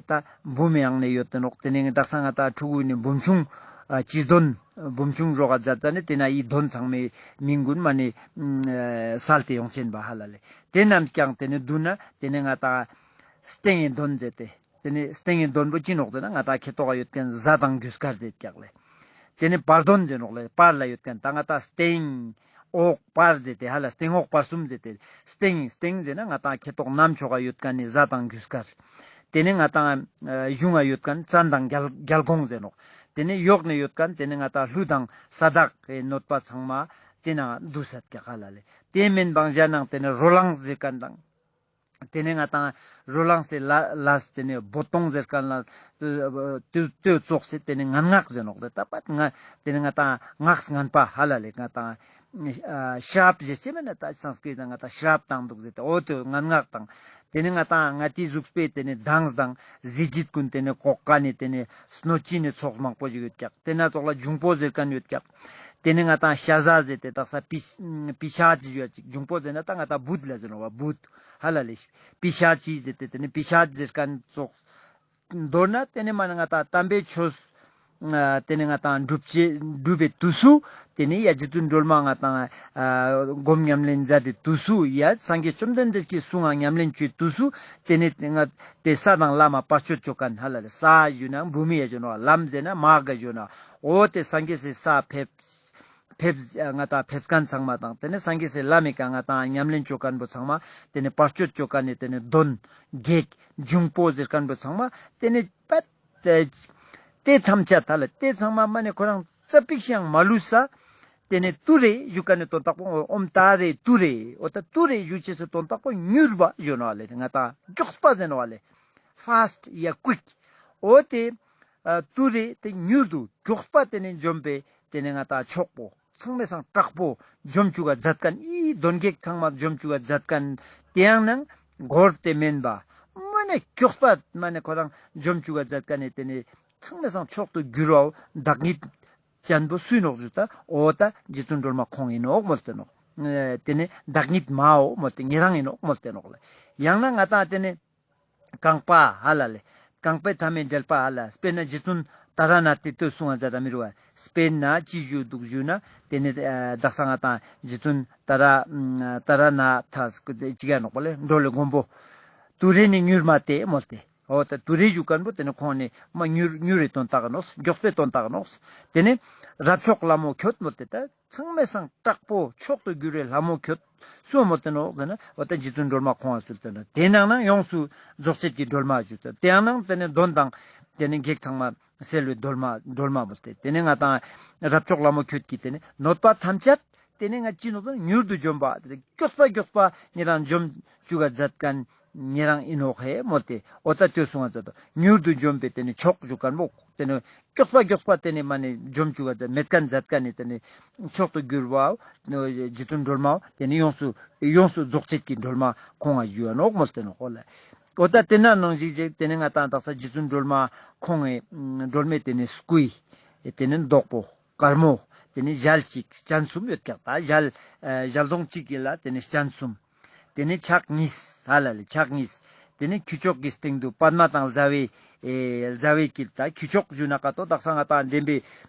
ད་འབུམ་ཡང་ནེ་ཡོད་དེ་ནོག། ཏེ་ནེ་དག་ས་ང་ཏང་ཕྲུ་གུ་ནི་འབུམ་ཆུང་ཨ་སྤྱི་དོན་འབུམ་ཆུང་རོགས་ཀ་མཛད་ད་ནི་ཏེ་ན་འི་དོན་ཚང་མའི་མིང་གུན་མ་ནེ་ཨ་སལ་ཏེ་ཡོང་ཆེན་པ་ཧ་ལ་ལེ། ཏེ་རྣམས་ཀྱང་ཏེ་ནེ་བསྡུ་ན་ཏེ་ནེ་ང་ཏང་སྟེང་གི་དོན་མཛད་དེ། ཏེ་ནེ་སྟེང་གི་དོན་པོ་ཅི་ནོག་ཟེར་ན་ང་ཏང་ཁེ་ཏོག་ག་ཡོད་ཁན་གཟའ་དང་རྒྱུ་སྐར་ཟེར་ཀྱག་ལེ། ཏེ་ནེ་བར་དོན་ཟེར་ནོག་ལེ། བར་ལ་ཡོད་ཁན་ད་ང་ཏང་སྟེང་འོག་བར་ཟེར་ཏེ་ཧ་ལ་སྟེང་འོག་བར་གསུམ་ཟེར་ཏེ་སྟེང་སྟེང་ཟེར་ན་ང་ཏང་ཁེ་ཏོག་ནམ་ཕྱོགས་ག་ཡོད་ཁན་ནི་གཟའ་དང་རྒྱུ་སྐར། ཏེ་ནེ་ང་ཏང་གཞུང་ང་ཡོད་ཁན་བཙན་དང་རྒྱལ་རྒྱལ་འགོང་ཟེར་ནོག། ཏེ་ནེ་ཡོག་ནེ་ཡོད་ཁན་ཏེ་ནེ་ང་ཏང་ཀླུ་དང་ས་བདག་གི་གནོད་པ་ཚང་མ་ཏེ་ན་འདུས་ས་ཀྱག་ཧ་ལ་ལེ། ཏེ་མན་པ་གཞན་ནང་ཏེ་ནེ་རོ་ལངས་ཟེར་ཁན་དང་། ཏེ་ནེ་ང་ཏང་རོ་ལངས་སི་ལ་ལས་ཏེ་ནེ་འབོད་གཏོང་ཟེར་ཁན་ལ་ཏེ་ཏེ་ཙོགས་སི་ཏེ་ནེ་ངན་སྔགས་ཟེར་ནོག་ཏེ་ད་པད་ང་ཏེ་ནེ་ང་ཏང་སྔགས་ངན་པ་ཧ་ལ་ལེ། ང་ཏང་ཨ་ཤྲཱཔ་ཟེར་ཅེས་མེད་ན་ད་སཾསྐྲྀཏ་ང་ཏང་ཤྲཱཔ་བཏང་འདུག་ཟེར་ཏེ་འོ་ཏེ་ངན་སྔགས་དང་། ཏེ་ནེ་ང་ཏང་ང་ཏི་གཟུགས་པོའི་ཏེ་ནེ་མདངས་དང་གཟི་བརྗིད་གུན་ཏེ་ནེ་གོག་ཀ་ནེ་ཏེ་ནེ་གནོད་ཅི་ནེ་ཚོགས་མང་པོ་ཞིག་ཡོད་ཀྱག། ཏེ་ན་ཙོགས་ལ་འབྱུང་པོ་ཟེར་ཁན་ཡོད་ཀྱག། ཏེ་ནེ་ང་ཏང་ཤ་ཟ་ཟེར་ཏེ་དག་ས་པི་པི་ཤ་ཅི་ཞུ་ཡ་ཅིག། འབྱུང་པོ་ཟེར་ན་ད་ང་ཏང་བུད་ལ་ཟེར་ནོག་པ་བུད་ཧ་ལ་ལེ། པི་ཤ་ཅི་ཟེར་ཏེ་ཏེ་ནེ་པི་ཤ་ཟེར་ཁན་ཙོགས། མདོར་ན་ཏེ་ནེ་མ་ནེ་ང་ཏང་དམ་པའི་ཆོས་ཨ་ཏེ་ནེ་ང་ཏང་སྒྲུབ་ཅེས་སྒྲུབ་པའི་དུས་སུ་ཏེ་ནེ་ཡ་རྗེ་བཙུན་སྒྲོལ་མ་ང་ཏང་ཨ་སྒོམ་ཉམས་ལེན་མཛད་དེ་དུས་སུ་ཡ་སངས་རྒྱས་བཅོམ་ལྡན་འདས་ཀྱི་གསུང་ང་ཉམས་ལེན་ཅོས་དུས་སུ་ཏེ་ནེ་ང་ཏེ་ས་དང་ལམ་མ་བར་ཆད་ཅོ་ཁན་ཧ་ལ་ལེ། ས་ཞུ་ན་བྷུ་མི་ཡ་ཞུ་ནོག། ལམ་ཟེར་ན་མཱརྒ་ཞུ་ནོག། འོ་ཏེ་སངས་རྒྱས་སི་ས་ཕེབས་ཕེབས་ང་ཏང་ཕེབས་ཁན་ཚང་མ་དང་ཏེ་ནེ་སངས་རྒྱས་སི་ལམ་མི་ཀ་ང་ཏང་ཉམས་ལེན་ཅོ་ཁན་པོ་ཚང་མ་ཏེ་ནེ་བར་ཆད་ཅོ་ཁན་ནི་ཏེ་ནེ་གདོན་བགེགས་འབྱུང་པོ་ཟེར་ཁན་པོ་ཚང་མ་ཏེ་ནེ་པད་ཏེ་ཏེ་ཐམས་ཅད་ད་ལ་ཏེ་ཚང་མ་མ་ནེ་ཁོ་རང་ཙ་པིག་ཤིག་ཡང་མ་ལུས་ས། ཏེ་ནེ་ཏུ་རེ་ཞུ་ཁན་ནི་དོན་དག་པོ་ཨོཾ་ཏཱ་རེ་ཏུ་རེ། འོ་ད་ཏུ་རེ་ཞུ་ཅེས་སི་དོན་དག་པོ་མྱུར་བ་ཞུ་ནོག་ལེ། ང་ཏང་མགྱོགས་པ་ཟེར་ནོག་ལེ། ཕཱསྟ་ཡ་ཀུའིཀ། འོ་ཏེ་ཨ་ཏུ་རེ་ཏེ་མྱུར་དུ་མགྱོགས་པ་ཏེ་ནེ་འཇོམས་པའི་ཏེ་ནེ་ང་ཏང་མཆོག་པོ། ཚང་མའི་སང་དྲག་པོ་འཇོམས་ཅུག་ག་མཛད་ཁན་འི་གདོན་བགེགས་ཚང་མ་འཇོམས་ཅུག་ག་མཛད་ཁན་ཏེ་ཡང་ནང་འགོར་ཏེ་མེན་པ་མ་ནེ་མགྱོགས་པ་མ་ནེ་ཁོ་རང་འཇོམས་ཅུག་ག་མཛད་ཁན་ནི་ཏེ་ནེ་ཚང་མའི་སང་མཆོག་ཏུ་གྱུར་བའོ་བདག་ཉིད་ཅན་པོ་སུ་ཨིན་ནོག་ཞུ་ད་འོ་ད་རྗེ་བཙུན་སྒྲོལ་མ་ཁོང་ཨིན་ནོག་མོལ་ཏེ་ནོག། ཨེ་ཏེ་ནེ་བདག་ཉིད་མའོ་མོལ་ཏེ་ཉེ་རང་ཨིན་ནོག་མོལ་ཏེ་ནོག་ལེ། ཡང་ན་ང་ཏང་ཏེ་ནེ་རྐང་པ་ཧ་ལ་ལེ། རྐང་པའི་མཐའ་མའི་འགྲེལ་པ་ཧ་ལ། དཔེར་ན་རྗེ་བཙུན་ཏཱ་ར་ནཱ་ཐའི་ལྟོས་གསུང་བ་མཛད་ད་མི་རུ་བ། དཔེར་ན་ཅི་ཞུ་འདུག་ཞུ་ན་ཏེ་ནེ་ཨ་དག་ས་ང་ཏང་རྗེ་བཙུན་ཏཱ་ར་ཨ་ཏཱ་ར་ནཱ་ཐ་ཅི་ག་ནོག་པ་ལེ་འགྲོ་ལེ་མགོན་པོ། ཏུ་རེ་ནི་མྱུར་མ་སྟེ་མོལ་ཏེ། འོ་ད་ཏུ་རེ་ཞུ་ཁན་པོ་ཏེ་ནེ་ཁོང་ནི་མ་མྱུར་མྱུར་རེ་དོན་དག་ནོག། མགྱོགས་པའི་དོན་དག་ནོག། ཏེ་ནེ་རབ་མཆོག་ལྷ་མོ་ཁྱོད་མོལ་ཏེ་ད། ཚང་མའི་སང་དྲག་པོ་མཆོག་ཏུ་གྱུར་བའི་ལྷ་མོ་ཁྱོད་སུ་མོལ་ཏེ་ནོག་ཟེར་ན་འོ་ད་རྗེ་བཙུན་སྒྲོལ་མ་ཁོང་ང་སུལ་ཏེ་ནོག། ཏེ་ནང་ན་ཡོངས་སུ་རྫོགས་བྱེད་ཀྱི་སྒྲོལ་མ་ཞུ་ཏེ་ཏེ་ནང་ན་ཏེ་ནེ་གདོན་དང་ཏེ་ནེ་བགེགས་ཚང་མ་སེལ་བའི་སྒྲོལ་མ་སྒྲོལ་མ་མོལ་ཏེ་ཏེ་ནེ་ང་ཏང་རབ་མཆོག་ལྷ་མོ་ཁྱོད་ཀྱིས་ཏེ་ནེ་གནོད་པ་ཐམས་ཅད་ཏེ་ནེ་ང་ཅི་ནོག་ཟེར་ན་མྱུར་དུ་འཇོམས་པ་མགྱོགས་པ་མགྱོགས་པ་ཉེ་རང་འཇོམས་ཅུག་ག་མཛད་ཁན་ ཉེ་རང་ཨིན་ནོག་ཧེ་མོལ་ཏེ་འོ་ཏ་ཏེ་གསུང་ང་ཛད་དོ། མྱུར་དུ་འཇོམས་པའི་ཏེ་ནེ་མཆོག་ཞུ་ཁན་བོ་ཏེ་ནེ་མགྱོགས་པ་མགྱོགས་པ་ཏེ་ནེ་མ་ནེ་འཇོམས་ཅུག་ག་ཛད་མེད་ཁན་ཛད་ཁན་ནི་ཏེ་ནེ་མཆོག་ཏུ་གྱུར་བའོ་རྗེ་བཙུན་སྒྲོལ་མའོ་ཏེ་ནེ་ཡོངས་སུ་ཡོངས་སུ་རྫོགས་བྱེད་ཀྱི་སྒྲོལ་མ་ཁོང་ང་ཞུའ་ནོག་མོལ་ཏེ་ནོག་ཧོ་ལེ། འོ་ཏ་ཏེ་ན་ནང་ཞིག་ཅིག་ཏེ་ནེ་ང་ཏང་དག་ས་རྗེ་བཙུན་སྒྲོལ་མ་ཁོང་ངི་སྒྲོལ་མའི་ཏེ་ནེ་སྐུའི་ཏེ་ནེ་མདོག་པོ་དཀར་མོ་ཏེ་ནེ་ཞལ་གཅིག་སྤྱན་གསུམ་ཡོད་ཀྱག་ཏ་ཞལ་ཨ་ཞལ་གདོང་གཅིག་གི་ལ་ཏེ་ནེ་སྤྱན་གསུམ། ཏེ་ནེ་ཕྱག་གཉིས་ཧ་ལ་ལེ་ཕྱག་གཉིས། ཏེ་ནེ་ཁྱུ་མཆོག་གི་སྟེང་དུ་པདྨ་དང་ཟླ་བའི་ཨེ་ཟླ་བའི་དཀྱིལ་ཏ་ཁྱུ་མཆོག་ཞུ་ན་ཀ་ཏོ་དག་ས་ང་ཏང་བདེན་པའི་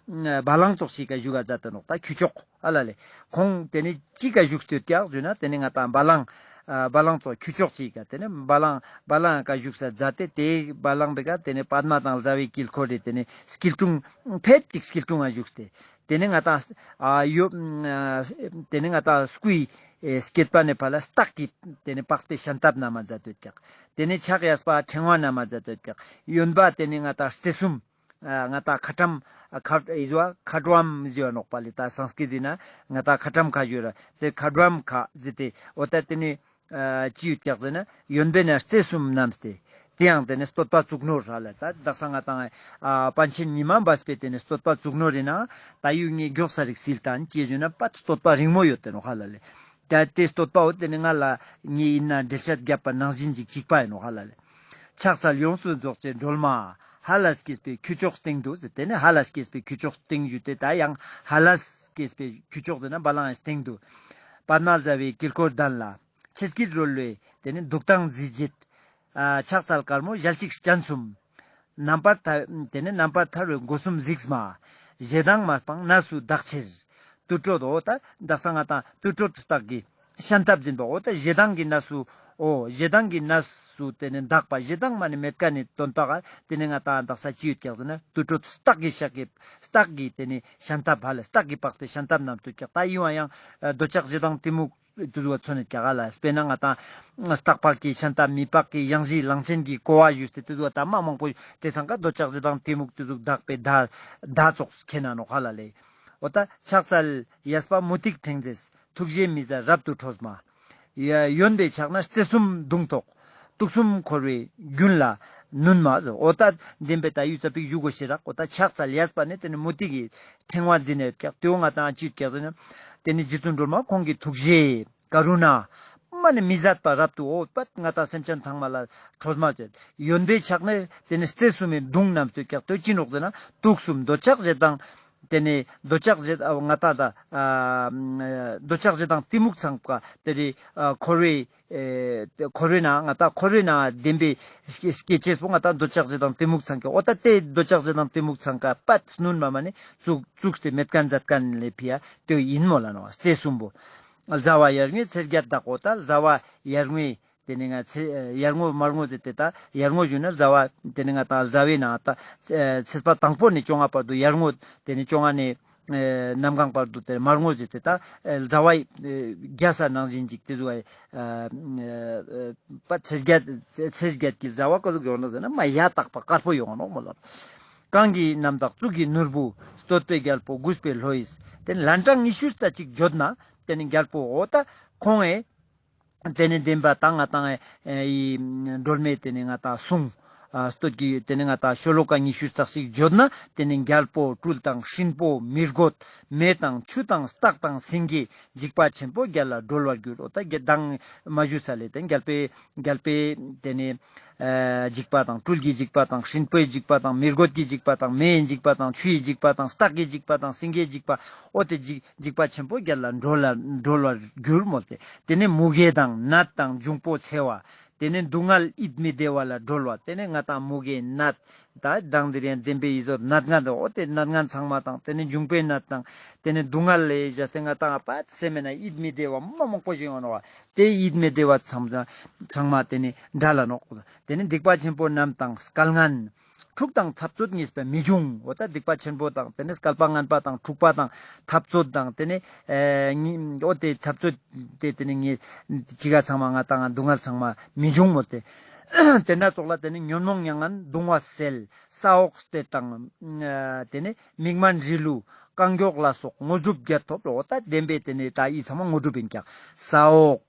ཨ་བ་ལང་ཙོགས་ཤིག་ག་ཞུ་ག་ཛད་དེ་ནོག་ཏ་ཁྱུ་མཆོག་ཧ་ལ་ལེ། ཁོང་ཏེ་ནེ་ཅི་ག་བཞུགས་ཏེ་ཡོད་ཀྱག་ཞུ་ན་ཏེ་ནེ་ང་ཏང་བ་ལང་ཨ་བ་ལང་ཙོགས་ཁྱུ་མཆོག་ཅིག་ག་ཏེ་ནེ་བ་ལང་བ་ལང་ག་བཞུགས་ས་ཛད་དེ་ཏེ་བ་ལང་པེ་ཀ་ཏེ་ནེ་པདྨ་དང་ཟླ་བའི་དཀྱིལ་འཁོར་རེ་ཏེ་ནེ་སྐྱིལ་ཀྲུང་ཕེད་ཅིག་སྐྱིལ་ཀྲུང་ང་བཞུགས་ཏེ། ཏེ་ནེ་ང་ཏང་ཨ་ཡོ་ཨ་ཏེ་ནེ་ང་ཏང་སྐུའི་ཨེ་སྐེད་པ་ནེ་ཕར་ལ་སྟག་གི་ཏེ་ནེ་པགས་པའི་ཤམ་ཐབས་བསྣམས་ཏེ་ཡོད་ཀྱག་ཏེ་ནེ་ཕྱག་གཡས་པ་ཕྲེང་བ་བསྣམས་ཏེ་ཡོད་ཀྱག་གཡོན་པ་ཏེ་ནེ་ང་ཏང་རྩེ་གསུམ་ཨ་ང་ཏང་ཁ་ཊྭཱཾ་ཨ་ཁ་ཨི་ཟུ་ཨ་ཁ་ཊྭཱཾ་ཟེར་ནོག་པ་ལེ། ཏ་སཾསྐྲྀཏ་ཏེ་ན་ང་ཏང་ཁ་ཊྭཱཾ་ཁ་ཞུ་ར་ཏེ་ཁ་ཊྭཱཾ་ཁ་ཟེར་ཏེ་འོ་ཏ་ཏེ་ནེ་ཨ་ཅི་ཡོད་ཀྱག་ཟེར་ན་གཡོན་པེ་ན་རྩེ་གསུམ་བསྣམས་ཏེ། ཏེ་ཡང་ཏེ་ནེ་བསྟོད་པ་གཙུག་ནོར་ཧ་ལ་ཏ་དག་ས་ང་ཏང་ཨ་པཎ་ཆེན་ཉི་མ་སྦས་པའི་ཏེ་ནེ་བསྟོད་པ་གཙུག་ནོར་ཨིན་ན་ཏ་ཡུ་ངའི་མགྱོགས་ས་རིག་སིལ་ཏང་ཅི་ཞུ་ན་པད་བསྟོད་པ་རིང་མོ་ཡོད་དེ་ནོག་ཧ་ལ་ལེ། ཏ་ཏེ་བསྟོད་པ་འོ་ཏེ་ནེ་ང་ལ་ངའི་ཨིན་ན་འགྲེལ་བཤད་རྒྱབ་པ་ནང་བཞིན་ཅིག་གཅིག་པ་ཨིན་ནོག་ཧ་ལ་ལེ། ཕྱག་འཚལ་ཡོངས་སུ་རྫོགས་བྱེད་སྒྲོལ་མ། ཧ་ལས་སྐྱེས་པའི་ཁྱུ་མཆོག་སྟེང་དུ་ཟེར་ཏེ་ནེ་ཧ་ལས་སྐྱེས་པའི་ཁྱུ་མཆོག་སྟེང་ཞུ་ཏེ་ཏ་ཡང་ཧ་ལས་སྐྱེས་པའི་ཁྱུ་མཆོག་ཟེར་ན་བ་ལང་ངི་སྟེང་དུ། པདྨ་ཟླ་བའི་དཀྱིལ་འཁོར་གདན་ལ། ཆེ་སྐྱིད་རོལ་བའི་ཏེ་ནེ་འདུག་སྟངས་མཛེས་བྱེད། ཨ་ཕྱག་འཚལ་དཀར་མོ་ཞལ་གཅིག་སྤྱན་གསུམ། རྣམ་པར་ཐར་ཏེ་ནེ་རྣམ་པར་ཐར་པའི་སྒོ་གསུམ་གཟིགས་མ། ཞེ་སྡང་མ་སྤངས་གནས་སུ་དག་ཕྱིར། དུར་ཁྲོད་འོ་ཏ་དག་ས་ང་ཏང་དུར་ཁྲོད་སྟག་གི་ཤམ་ཐབས་ཨིན་པ་འོ་ཏ་ཞེ་སྡང་གི་གནས་སུ་འོ་ཞེ་སྡང་གི་གནས་སུ་ཏེ་ནེ་དག་པ་ཞེ་སྡང་མ་ནེ་མེད་ཁན་ནི་དོན་དག་ག་ཏེ་ནེ་ང་ཏང་དག་ས་ཅི་ཡོད་ཀྱག་ཟེར་ན་དུར་ཁྲོད་སྟག་གི་ཤག་གི་སྟག་གི་ཏེ་ནེ་ཤམ་ཐབས་ཧ་ལ་སྟག་གི་པགས་པའི་ཤམ་ཐབས་བསྣམས་ཏེ་ཡོད་ཀྱག་ཏ་ཡུ་ཨ་ཡང་འདོད་ཆགས་ཞེ་སྡང་གཏི་མུག་ཏེ་ཟུག་ག་མཚོན་ནེ་ཀྱག་ཧ་ལ། སྤེར་ན་ང་ཏང་སྟག་པགས་ཀྱི་ཤམ་ཐབས་མི་པགས་ཀྱི་གཡང་གཞི་གླང་ཆེན་གྱི་ཀོ་བ་ཞུས་ཏེ་ཏེ་ཟུག་ག་ཏ་མ་མང་པོ་ཏེ་ཚང་ཀ་འདོད་ཆགས་ཞེ་སྡང་གཏི་མུག་ཏེ་ཟུག་དག་པའི་ད་ད་ཙོགས་ཁྱེར་ན་ནོག་ཧ་ལ་ལེ། འོ་ཏ་ཕྱག་འཚལ་གཡས་པ་མུ་ཏིག་ཕྲེང་མཛེས། ཐུགས་རྗེའི་མི་བཟད་རབ་ཏུ་ཁྲོས་མ། ཡ་གཡོན་པའི་ཕྱག་ན་རྩེ་གསུམ་མདུང་ཐོགས། དུག་གསུམ་འཁོར་བའི་རྒྱུན་ལ་ནུན་མ་ཟེར། འོ་ཏ་བདེན་པའི་ཏ་ཡུ་ཙ་པིག་ཞུ་དགོས་ཤེས་རག་འོ་ཏ་ཕྱག་འཚལ་གཡས་པ་ནེ་ཏེ་ནེ་མུ་ཏིག་གི་ཕྲེང་བ་འཛིན་ནེ་ཡོད་ཀྱག་ཏེ་བོ་ང་ཏང་ཅི་ཡོད་ཀྱག་ཟེར་ན་ཏེ་ནེ་རྗེ་བཙུན་སྒྲོལ་མ་ཁོང་གི་ཐུགས་རྗེ་ཀ་རུ་ན་མ་ནེ་མི་བཟད་པ་རབ་ཏུ་འོ་པད་ང་ཏང་སེམས་ཅན་ཚང་མ་ལ་ཁྲོས་མ་ཅོས། གཡོན་པའི་ཕྱག་ནེ་ཏེ་ནེ་རྩེ་གསུམ་མི་མདུང་བསྣམས་ཏེ་ཡོད་ཀྱག་ཏེ་བོ་ཅི་ནོག་ཟེར་ན་དུག་གསུམ་འདོད་ཆགས་ཞེ་སྡང་ཏེ་ནེ་འདོད་ཆགས་ཞེ་ང་ཏང་ད་ཨ་འདོད་ཆགས་ཞེ་སྡང་གཏི་མུག་ཚང་ཀ་ཏེ་རེ་ཨ་འཁོར་བའི་ཨེ་འཁོར་བའི་ནང་ང་ཏང་འཁོར་བའི་ནང་བདེན་པའི་སྐྱེ་སྐྱེ་ཅེས་པོ་ང་ཏང་འདོད་ཆགས་ཞེ་སྡང་གཏི་མུག་ཚང་ཀ་འོ་ཏ་ཏེ་འདོད་ཆགས་ཞེ་སྡང་གཏི་མུག་ཚང་ཀ་པད་ནུན་མ་མ་ནེ་བཙུགས་བཙུགས་ཏེ་མེད་ཁན་མཛད་ཁན་ལེ་ཕི་ཡ་ཏེ་ཨིན་མོལ་ལ་ནོག་རྩེ་གསུམ་པོ། ཟླ་བ་ཡར་ངོའི་ཚེས་བརྒྱད་དག་འོ་ཏ་ཟླ་བ་ཡར་ངོའི་ཏེ་ནེ་ང་ཚེ་ཡར་ངོ་མར་ངོ་ཟེར་ཏེ་ཏ་ཡར་ངོ་ཞུ་ན་ཟླ་བ་ཏེ་ནེ་ང་ཏང་ཟླ་བའི་ནང་ཏ་ཚེས་པ་དང་པོ་ནེ་བཅོ་ལྔ་བར་དུ་ཡར་ངོ་ཏེ་ནེ་བཅོ་ལྔ་ནེ་ཨེ་གནམ་གང་བར་དུ་ཏེ་མར་ངོ་ཟེར་ཏེ་ཏ་ཨེ་ཟླ་བ་ཨེ་རྒྱས་ས་ནང་བཞིན་ཅིག་ཏེ་ཟུག་ཨེ་ཨེ་པ་ཚེས་བརྒྱད་ཚེས་བརྒྱད་ཀྱི་ཟླ་བ་ཀ་ཟུག་ཡོང་ན་ཟེར་ན་མ་ཡ་དག་པ་དཀར་པོ་ཡོང་ནོག་མོལ་ལ། གང་གི་རྣམ་དག་གཙུག་གི་ནོར་བུ། བསྟོད་པའི་རྒྱལ་པོ་གུས་པས་ལྷོ་ཡིས། ཏེ་ལན་གྲངས་ཉི་ཤུ་རྩ་གཅིག་བརྗོད་ན་ཏེ་ནེ་རྒྱལ་པོ་འོ་ཏ་ཁོང་ཨེ་ཏེ་ནེ་བདེན་པ་ཏ་ང་ཏང་ཨེ་ཨི་སྒྲོལ་མའི་ཏེ་ནེ་ང་ཏང་གསུང་ཨ་བསྟོད་ཀྱི་ཏེ་ནེ་ང་ཏང་ཤོ་ལོ་ཀ་ཉི་ཤུ་རྩ་གཅིག་བརྗོད་ན་ཏེ་ནེ་རྒྱལ་པོ་སྤྲུལ་དང་སྲིན་པོ་མི་རྒོད་མེ་དང་ཆུ་དང་སྟག་དང་སེང་གེ་འཇིགས་པ་ཆེན་པོ་བརྒྱད་ལ་སྒྲོལ་བར་འགྱུར། འོ་ཏ་བརྒྱད་དང་མ་ཞུས་ས་ལེ་ཏེ་རྒྱལ་པོའི་རྒྱལ་པོའི་ཏེ་ནེ་ཨ་འཇིགས་པ་དང་སྤྲུལ་གྱི་འཇིགས་པ་དང་སྲིན་པོའི་འཇིགས་པ་དང་མི་རྒོད་ཀྱི་འཇིགས་པ་དང་མེའི་འཇིགས་པ་དང་ཆུའི་འཇིགས་པ་དང་སྟག་གི་འཇིགས་པ་དང་སེང་གེའི་འཇིགས་པ་འོ་ཏེ་འཇིགས་འཇིགས་པ་ཆེན་པོ་བརྒྱད་ལ་སྒྲོལ་ལ་སྒྲོལ་བར་འགྱུར་མོལ་ཏེ། ཏེ་ནེ་མུ་གེ་དང་ནད་དང་འབྱུང་པོ་འཚེ་བ། ཏེ་ནེ་སྡུག་བསྔལ་ཡིད་མི་བདེ་བ་ལ་སྒྲོལ་བ། ཏེ་ནེ་ང་ཏང་མུ་གེ་ནད་ད་དང་དེ་རིང་བདེན་པའི་ཡིད་བཟོད་ནད་ངན་འོ་ཏེ་ནད་ངན་ཚང་མ་དང་ཏེ་ནེ་འབྱུང་པོའི་ནད་དང་ཏེ་ནེ་སྡུག་བསྔལ་ལས་བཞག་སྟེ་ང་ཏང་ཨ་པ་སེམས་ན་ཡིད་མི་བདེ་བ་མ་མང་པོ་ཞིག་ཡོང་ནོག་པ། ཏེ་ཡིད་མི་བདེ་བ་ཚང་མ་ཚང་མ་ཏེ་ནེ་བྲལ་ལ་ནོག། ཏེ་ནེ་སྡིག་པ་ཆེན་པོ་རྣམས་དང་སྐལ་ངན། འཁྲུག་དང་འཐབ་རྩོད་ངེས་པ་མི་འབྱུང་། འོ་ད་སྡིག་པ་ཆེན་པོ་དང་ཏེ་ནེ་སྐལ་པ་ངན་པ་དང་འཁྲུག་པ་དང་འཐབ་རྩོད་དང་ཏེ་ནེ་ཨེ་ཉི་འོ་ཏེ་འཐབ་རྩོད་ཏེ་ཏེ་ནེ་ངེ་ཅི་ག་ཚང་མ་ང་ཏང་སྡུག་བསྔལ་ཚང་མ་མི་འབྱུང་མོལ་ཏེ། ཏེ་ན་ཙོགས་ལ་ཏེ་ནེ་ཉོན་མོངས་མྱ་ངན་གདུང་བ་སེལ། ས་འོག་གཏེར་དང་ཨ་ཏེ་ནེ་མིག་སྨན་རིལ་བུ་རྐང་མགྱོགས་ལ་སོགས་དངོས་གྲུབ་བརྒྱད་ཐོབ། འོ་ད་བདེན་པའི་ཏེ་ནེ་ད་འི་ཚང་མ་དངོས་གྲུབ་ཨིན་ཀྱག། ས་འོག་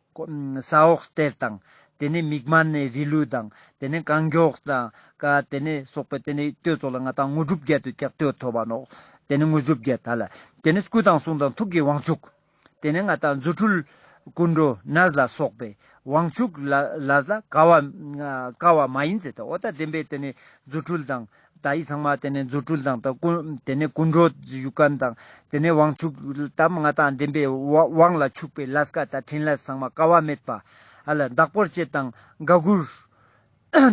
ས་འོག་གཏེར་དང་ ཏེ་ནེ་མིག་སྨན་ནི་རིལ་བུ་དང་ཏེ་ནེ་རྐང་མགྱོགས་དང་ཀ་ཏེ་ནེ་སོགས་པའི་ཏེ་ནེ་ལྟོས་ཙོགས་ལ་ང་ཏང་དངོས་གྲུབ་བརྒྱད་དུ་ཀྱག་ལྟོས་ཐོབ་བ་ནོག། ཏེ་ནེ་དངོས་གྲུབ་བརྒྱད་ཧ་ལ། ཏེ་ནེ་སྐུ་དང་གསུང་དང་ཐུགས་ཀྱི་དབང་ཕྱུག། ཏེ་ནེ་ང་ཏང་རྫུ་འཕྲུལ་ཀུན་འགྲོ་ནས་ལ་སོགས་པའི་དབང་ཕྱུག་ལ་ལ་ལ་དཀའ་བ་དཀའ་བ་མ་ཡིན་ཟེར་ཏེ་འོ་ད་བདེན་པའི་ཏེ་ནེ་རྫུ་འཕྲུལ་དང་ད་ཨི་ཚང་མ་ཏེ་ནེ་རྫུ་འཕྲུལ་དང་ད་ཀུན་ཏེ་ནེ་ཀུན་འགྲོ་བཞུགས་མཁན་དང་ཏེ་ནེ་དབང་ཕྱུག་དམ་ང་ཏང་བདེན་པའི་དབང་དབང་ལ་ཕྱུག་པའི་ལས་ཀ་ད་ཕྲིན་ལས་ཚང་མ་དཀའ་བ་མེད་པ་ཧ་ལ་བདག་པོར་བྱེད་དང་དགའ་མགུར་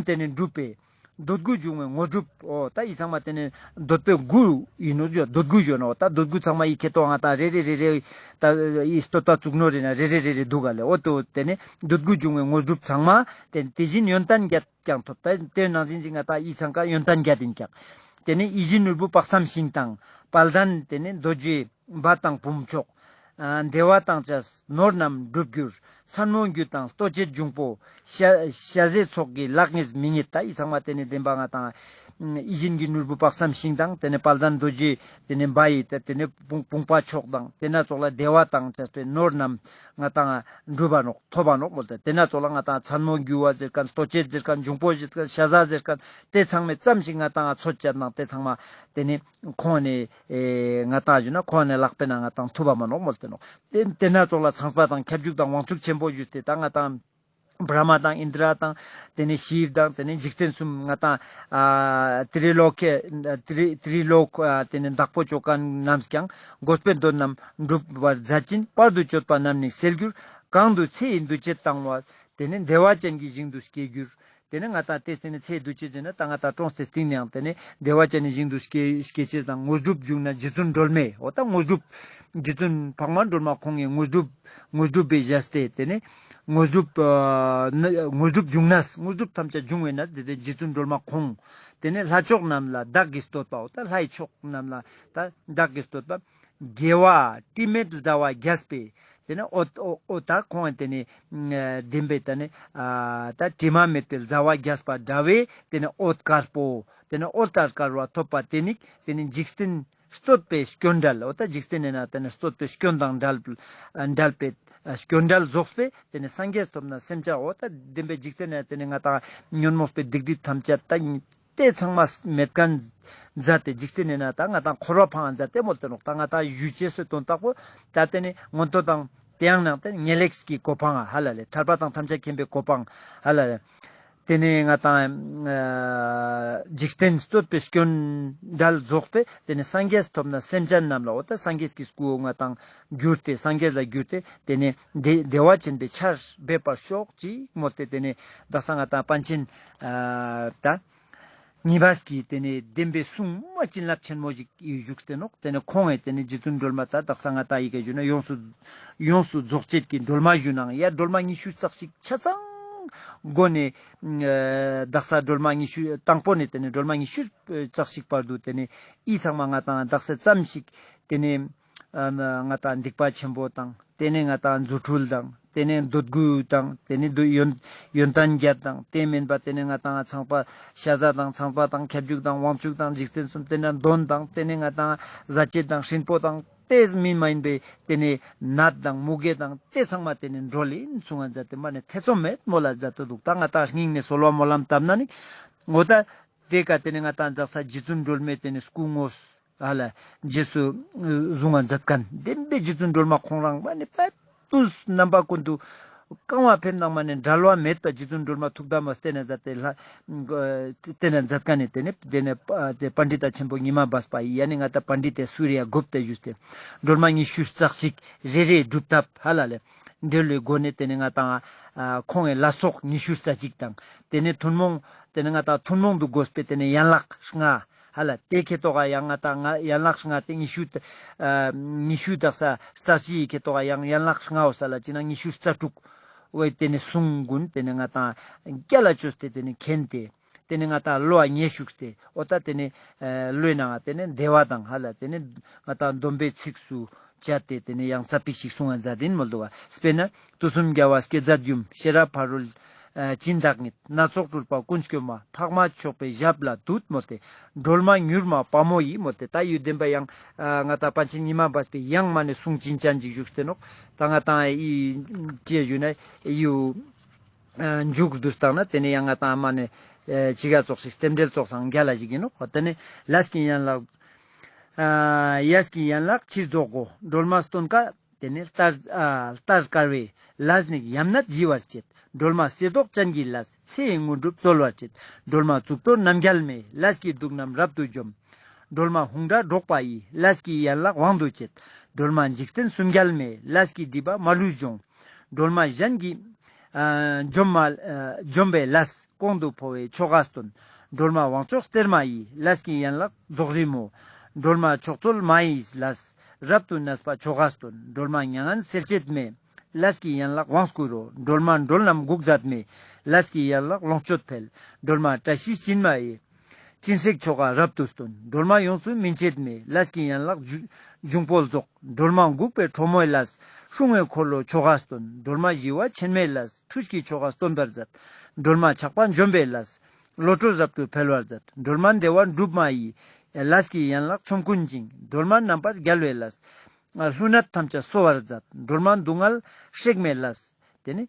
ཏེ་ནེ་འགྲུབ་པའི་འདོད་དགུ་འབྱུང་བའི་དངོས་གྲུབ། འོ་ད་ཨི་ཚང་མ་ཏེ་ནེ་འདོད་པའི་དགུ་ཡིན་ནོ་ཇོ་འདོད་དགུ་ཡོད་ནོ་ད་འདོད་དགུ་ཚང་མ་ཨི་ཁེ་ཏོ་ང་ཏང་རེ་རེ་རེ་རེ་ད་ཨི་བསྟོད་པ་བཙུགས་ནོ་རེ་ན་རེ་རེ་རེ་རེ་འདུག་ག་ལེ། འོ་ཏོ་ཏེ་ནེ་འདོད་དགུ་འབྱུང་བའི་དངོས་གྲུབ་ཚང་མ་ཏེ་དེ་བཞིན་ཡོན་ཏན་བརྒྱད་ཀྱང་ཐོབ། ད་ཏེ་ནང་བཞིན་ཅིག་ང་ཏང་ཨི་ཚང་ཀ་ཡོན་ཏན་བརྒྱད་ཡིན་ཀྱག། ཏེ་ནེ་ཡིད་བཞིན་ནོར་བུ་དཔག་བསམ་ཤིང་དང་དཔལ་ལྡན་ཏེ་ནེ་རྡོ་རྗེ་བ་དང་བུམ་མཆོག། ཨ་བདེ་བ་དང་བཅས་ནོར་རྣམས་འགྲུབ་འགྱུར། མཚན་མོ་རྒྱུ་དང་ལྟོ་འཕྱེ་འབྱུང་པོ། ཤ་ཤ་ཟའི་ཚོགས་ཀྱིས་ལག་ཉིས་མི་རྙེད། ད་ཨི་ཚང་མ་ཏེ་ནེ་བདེན་པ་ང་ཏང་ཡིད་བཞིན་གྱི་ནོར་བུ་དཔག་བསམ་ཤིང་དང་ཏེ་ནེ་དཔལ་ལྡན་རྡོ་རྗེ་ཏེ་ནེ་བ་ཡི་ཏེ་ནེ་བུམ་བུམ་པ་མཆོག་དང་ཏེ་ན་ཙོགས་ལ་བདེ་བ་དང་བཅས་པའི་ནོར་རྣམས་ང་ཏང་འགྲུབ་པ་ནོག་ཐོབ་པ་ནོག་མོལ་ཏེ་ཏེ་ན་ཙོགས་ལ་ང་ཏང་མཚན་མོ་རྒྱུ་བ་ཟེར་མཁན་ལྟོ་འཕྱེ་ཟེར་མཁན་འབྱུང་པོ་ཟེར་མཁན་ཤ་ཟ་ཟེར་མཁན་ཏེ་ཚང་མའི་ཙམ་ཞིག་ང་ཏང་ཚོད་བཅད་ནང་ཏེ་ཚང་མ་ཏེ་ནེ་ཁོང་ནེ་ཨེ་ང་ཏང་ཞུ་ན་ཁོང་ནེ་ལག་པའི་ནང་ང་ཏང་ཐུབ་པ་མ་ནོག་མོལ་ཏེ་ནོག། ཏེ་ཏེ་ན་ཙོགས་ལ་ཚངས་པ་དང་ཁྱབ་འཇུག་དང་དབང་ཕྱུག་ཆེན་པོ་ཞུས་ཏེ་ད་ང་ཏང་བྷྲ་མ་དང་ཨིནྡྲ་དང་ཏེ་ནེ་ཤིབ་དང་ཏེ་ནེ་འཇིག་རྟེན་གསུམ་ང་ཏང་ཨ་ཏྲི་ལོ་ཀེ་ཏྲི་ཏྲི་ལོ་ཀ་ཨ་ཏེ་ནེ་བདག་པོ་ཅོ་མཁན་རྣམས་ཀྱང་དགོས་པའི་དོན་རྣམས་འགྲུབ་པར་མཛད་ཅིང་བར་དུ་གཅོད་པ་རྣམས་ནི་སེལ་འགྱུར། གང་དུ་ཚེ་ཡི་འདུ་བྱེད་དང་བ་ཏེ་ནེ་བདེ་བ་ཅན་གྱི་ཞིང་དུ་སྐྱེ་འགྱུར། ཏེ་ནེ་ང་ཏང་ཏེ་ཏེ་ནེ་ཚེ་འདུ་བྱེད་ཟེར་ན་ད་ང་ཏང་གྲོངས་ཏེ་སྟིང་ནེ་ཡང་ཏེ་ནེ་བདེ་བ་ཅན་ནི་ཞིང་དུ་སྐྱེ་སྐྱེ་ཅེས་དང་དངོས་གྲུབ་འབྱུང་ན་རྗེ་བཙུན་སྒྲོལ་མའི་འོ་ད་དངོས་གྲུབ་རྗེ་བཙུན་འཕགས་མ་སྒྲོལ་མ་ཁོང་གི་དངོས་གྲུབ་དངོས་གྲུབ་པའི་ཞལ་ཏེ་ཏེ་ནེ་དངོས་གྲུབ་ཨ་ན་དངོས་གྲུབ་འབྱུང་ན་དངོས་གྲུབ་ཐམས་ཅད་འབྱུང་བས་ན་ཏེ་ཏེ་རྗེ་བཙུན་སྒྲོལ་མ་ཁོང་ཏེ་ནེ་ལྷ་མཆོག་རྣམས་ལ་བདག་གིས་བསྟོད་པའོ་ད་ལྷའི་མཆོག་རྣམས་ལ་ད་བདག་གིས་བསྟོད་པ། དགེ་བ་དྲི་མེད་ཟླ་བ་རྒྱས་པའི་ཏེ་ནེ་འོད་འོད་འོད་ད་ཁོང་ཏེ་ནེ་ཨ་བདེན་པའི་ཏེ་ནེ་ཨ་ད་དྲི་མ་མེད་པའི་ཟླ་བ་རྒྱས་པ་འདྲ་བའི་ཏེ་ནེ་འོད་དཀར་པོ་ཏེ་ནེ་འོད་ལྟར་དཀར་བ་ཐོབ་པ་ཏེ་ནི་ཏེ་ནེ་འཇིག་རྟེན་བསྟོད་པའི་སྐྱོན་བྲལ་འོ་ད་འཇིག་རྟེན་ནི་ན་ཏེ་ནེ་བསྟོད་པའི་སྐྱོན་དང་བྲལ་བྲལ་བའི་སྐྱོན་བྲལ་རྫོགས་པའི་ཏེ་ནེ་སངས་རྒྱས་ཐོབ་ན་སེམས་ཅན་འོ་ད་བདེན་པའི་འཇིག་རྟེན་ནི་ཏེ་ནེ་ང་ཏང་ཉོན་མོངས་པའི་སྡིག་སྒྲིབ་ཐམས་ཅད་ད་ཏེ་ཚང་མ་མེད་མཁན་མཛད་དེ་འཇིག་རྟེན་ནི་ན་ད་ང་ཏང་འཁོར་བ་ཕང་མཛད་དེ་མོལ་ཏེ་ནོག། ད་ང་ཏང་ཞུ་ཅེས་སི་དོན་དག་པོ་ད་ཏེ་ནེ་མངོན་མཐོ་དང་ཏེ་ཡང་ནང་ཏེ་ངེས་ལེགས་ཀྱི་གོ་འཕང་ཧ་ལ་ལེ་ཐར་པ་དང་ཐམས་ཅད་མཁྱེན་པའི་གོ་འཕང་ཧ་ལ་ལེ། ཏེ་ནེ་ང་ཏང་ཨ་འཇིག་རྟེན་བསྟོད་པའི་སྐྱོན་བྲལ་རྫོགས་པའི་ཏེ་ནེ་སངས་རྒྱས་ཐོབ་ན་སེམས་ཅན་རྣམས་ལ་འོ་ད་སངས་རྒྱས་ཀྱི་སྐུ་ང་ཏང་གྱུར་ཏེ་སངས་རྒྱས་ལ་གྱུར་ཏེ་ཏེ་ནེ་བདེ་བདེ་བ་ཅན་པའི་ཆར་འབེབས་པར་ཤོག་ཅིག་མོལ་ཏེ་ཏེ་ནེ་དག་ས་ང་ཏང་པཎ་ཆེན་ཨ་ད་གཉིས་པ་ཀྱི་ཏེ་ནེ་བདེན་པའི་གསུང་མ་བྱིན་རླབས་ཆེན་མོ་ཞིག་བཞུགས་ཏེ་ནོག། ཏེ་ནེ་ཁོང་ངི་ཏེ་ནེ་རྗེ་བཙུན་སྒྲོལ་མ་ད་དག་ས་ང་ཏང་ཡི་གེ་ཞུ་ན་ཡོངས་སུ་ཡོངས་སུ་རྫོགས་བྱེད་ཀྱི་སྒྲོལ་མ་ཞུ་ནའང་ཡ་སྒྲོལ་མ་ཉི་ཤུ་རྩ་གཅིག་ཆ་ཚང་སྒོ་ནེ་ཨ་དག་ས་སྒྲོལ་མ་ཉི་ཤུ་དང་པོ་ནེ་ཏེ་ནེ་སྒྲོལ་མ་ཉི་ཤུ་རྩ་གཅིག་བར་དུ་ཏེ་ནེ་ཨི་ཚང་མ་ང་ཏང་དག་ས་ཙམ་ཞིག་ཏེ་ནེ་ཨ་ང་ཏང་སྡིག་པ་ཆེན་པོ་དང་ཏེ་ནེ་ང་ཏང་རྫུ་འཕྲུལ་དང་ཏེ་ནེ་འདོད་དགུ་དང་ཏེ་ནེ་འདོད་ཡོན་ཡོན་ཏན་བརྒྱད་དང་ཏེ་མིན་པ་ཏེ་ནེ་ང་ཏང་ཚངས་པ་ཤ་ཟ་དང་ཚངས་པ་དང་ཁྱབ་འཇུག་དང་དབང་ཕྱུག་དང་འཇིག་རྟེན་གསུམ་ཏེ་ནེ་གདོན་དང་ཏེ་ནེ་ང་ཏང་ཟ་བྱེད་དང་སྲིན་པོ་དང་ཏེ་མིན་མ་ཡིན་པའི་ཏེ་ནེ་ནད་དང་མུ་གེ་དང་ཏེ་ཚང་མ་ཏེ་ནེ་སྒྲོལ་ཡིན་གསུང་ང་མཛད་དེ་མ་ནེ་ཐེ་ཚོམ་མེད་མོལ་ལ་མཛད་དེ་འདུག། ད་ང་ཏང་སྙིང་ནེ་གསོལ་བ་སྨོན་ལམ་བཏབ་ན་ནི་འོ་ད་ཏེ་ཀ་ཏེ་ནེ་ང་ཏང་དག་ས་རྗེ་བཙུན་སྒྲོལ་མའི་ཏེ་ནེ་སྐུ་ངོ་ཨ་ལ་རྗེས་སུ་བཟུང་ང་མཛད་མཁན་བདེན་པའི་རྗེ་བཙུན་སྒྲོལ་མ་ཁོང་རང་མ་ནེ་པད་དུས་རྣམ་པ་ཀུན་ཏུ་གང་བ་ཕེབས་ནང་མ་ནེ་འབྲལ་བ་མེད་པ་རྗེ་བཙུན་སྒྲོལ་མ་ཐུགས་དམ་བསྟེན་ན་མཛད་དེ་ལྷ་བསྟེན་ན་མཛད་མཁན་ནི་ཏེ་ནེ་ཏེ་ནེ་ཏེ་པཎྜི་ཏ་ཆེན་པོ་ཉི་མ་སྦས་པ་ཡ་ནི་ང་ཏང་པཎྜི་ཏ་སུ་རི་ཡ་གུཔྟ་ཞུས་ཏེ་སྒྲོལ་མ་ཉི་ཤུ་རྩ་གཅིག་རེ་རེའི་སྒྲུབ་ཐབས་ཧ་ལ་ལེ་འབྲེལ་བའི་སྒོ་ནེ་ཏེ་ནེ་ང་ཏང་ཁོང་ངི་ལ་སོགས་ཉི་ཤུ་རྩ་གཅིག་དང་ཏེ་ནེ་ཐུན་མོང་ཏེ་ནེ་ང་ཏང་ཐུན་མོང་དུ་དགོས་པའི་ཏེ་ནེ་ཡན་ལག་ལྔ་ཧ་ལ་ཏེ་ཁེ་ཏོག་ག་ཡང་ང་ཏང་ཡན་ལག་ལྔ་ཏེ་ཉི་ཤུ་ཨ་ཉི་ཤུ་དག་ས་རྩ་གཅིག་ཁེ་ཏོག་ག་ཡང་ཡན་ལག་ལྔ་འོ་ས་ལ་ཅི་ན་ཉི་ཤུ་རྩ་དྲུག་འོ་ཏེ་ནེ་གསུང་གུན་ཏེ་ནེ་ང་ཏང་རྒྱ་ལ་བཅོས་ཏེ་ཏེ་ནེ་མཁྱེན་ཏེ་ཏེ་ནེ་ང་ཏང་བློ་ཨ་ཉེ་ཤུགས་ཏེ་འོ་ད་ཏེ་ནེ་ཨ་བློའི་ནང་ང་ཏེ་ནེ་བདེ་བ་དང་ཧ་ལ་ཏེ་ནེ་ང་ཏང་སྡོམ་པའི་ཚིགས་སུ་བཅད་དེ་ཏེ་ནེ་ཡང་ཙ་པིག་ཞིག་གསུང་ང་མཛད་དེ་ཡིན་མོལ་འདུག་བ། དཔེར་ན་དུས་གསུམ་རྒྱལ་བ་སྐྱེད་མཛད་ཡུམ་ཤེས་རབ་ཕ་རོལ་ཨ་ཕྱིན་བདག་ཉིད་སྣ་ཚོགས་སྤྲུལ་པ་ཀུན་སྐྱོད་མ་འཕགས་མ་མཆོད་པའི་ཞབས་ལ་འདུད་མོལ་ཏེ་སྒྲོལ་མ་མྱུར་མ་དཔའ་མོ་ཡིས་མོལ་ཏེ་ད་ཡུལ་བདེན་པ་ཡང་ཨ་ང་ཏང་པཎ་ཆེན་ཉི་མ་སྦས་པའི་ཡང་མ་ནེ་གསུང་ཅིན་ཅན་ཅིག་བཞུགས་ཏེ་ནོག། ད་ང་ཏང་ཨི་ཅི་ཞུ་ན་ཡུ་ མཇུག་བསྡུས་བཏང་ན་དེ་ནས་ཡང་ང་ཏང་མ་ནས་ཅི་ག་ཙོགས་ཤིག་རྟེན་འབྲེལ་ཙོགས་སང་རྒྱལ་ལ་ཞིག་ཡིན་ནོག། དེ་ནས་ལས་ཀྱི་ཡན་ལག་ཨ་ཡས་ཀྱི་ཡན་ལག་ཕྱིར་རྫོགས་སྒོ། སྒྲོལ་མ་སྟོན་ཀ་དེ་ནས་ལྟར་ཨ་ལྟར་དཀར་བའི་ལས་ནི་ཡམས་ནད་ཞི་བར་བྱེད། སྒྲོལ་མ་གསེར་མདོག་ཅན་གྱི་ལས། ཚེའི་དངོས་གྲུབ་སྩོལ་བར་བྱེད། སྒྲོལ་མ་གཙུག་ཏོར་རྣམ་རྒྱལ་མའི། ལས་ཀྱི་དུག་རྣམས་རབ་ཏུ་འཇོམས། སྒྲོལ་མ་ཧཱུྃ་སྒྲ་སྒྲོག་པ་ཡི། ལས་ཀྱི་ཡན་ལག་དབང་དུ་བྱེད། སྒྲོལ་མ་འཇིག་རྟེན་གསུམ་རྒྱལ་མའི། ལས་ཀྱི་སྒྲིབ་པ་མ་ལུས་སྦྱོང་། སྒྲོལ་མ་གཞན་གྱིས་ཨ་འཇོམས་མ་ཨ་འཇོམས་པའི་ལས། གོང་དུ་འཕོ་བའི་ཆོ་ག་སྟོན། སྒྲོལ་མ་དབང་མཆོག་གཏེར་མ་ཡི། ལས་ཀྱི་ཡན་ལག་རྫོགས་རིམ་མོ། སྒྲོལ་མ་མཆོག་སྩོལ་མ་ཡི་ལས། རབ་ཏུ་གནས་པ་ཆོ་ག་སྟོན། སྒྲོལ་མ་མྱ་ངན་སེལ་བྱེད་མའི། ལས་ཀྱི་ཡན་ལག་དབང་བསྐུར་རོ། སྒྲོལ་མ་སྒྲོལ་རྣམས་འགུགས་མཛད་མའི། ལས་ཀྱི་ཡན་ལག་ལོངས་སྤྱོད་འཕེལ། སྒྲོལ་མ་བཀྲ་ཤིས་སྦྱིན་མ་ཡི། སྦྱིན་སྲེག་ཆོ་ག་རབ་ཏུ་སྟོན། སྒྲོལ་མ་ཡོངས་སུ་སྨིན་བྱེད་མའི། ལས་ཀྱི་ཡན་ལག་འབྱུང་པོ་རྫོགས། སྒྲོལ་མ་འགུགས་པའི་ཁྲོ་མོའི་ལས། སྲུང་བའི་འཁོར་ལོ་ཆོ་ག་སྟོན། སྒྲོལ་མ་ཞི་བ་ཆེན་མོའི་ལས། ཁྲུས་ཀྱི་ཆོ་ག་སྟོན་པར་མཛད། སྒྲོལ་མ་ཆགས་པ་འཇོམས་པའི་ལས། བློ་གྲོས་རབ་ཏུ་འཕེལ་བར་མཛད། སྒྲོལ་མ་བདེ་བ་སྒྲུབ་མ་ཡི། ལས་ཀྱི་ཡན་ལག་ཆོམ་རྐུན་འཇིག། སྒྲོལ་མ་རྣམ་པར་རྒྱལ་བའི་ལས། བསླུ་ནད་ཐམས་ཅད་གསོ་བར་མཛད། སྒྲོལ་མ་སྡུག་བསྔལ་སྲེག་མའི་ལས། དེ་ནི་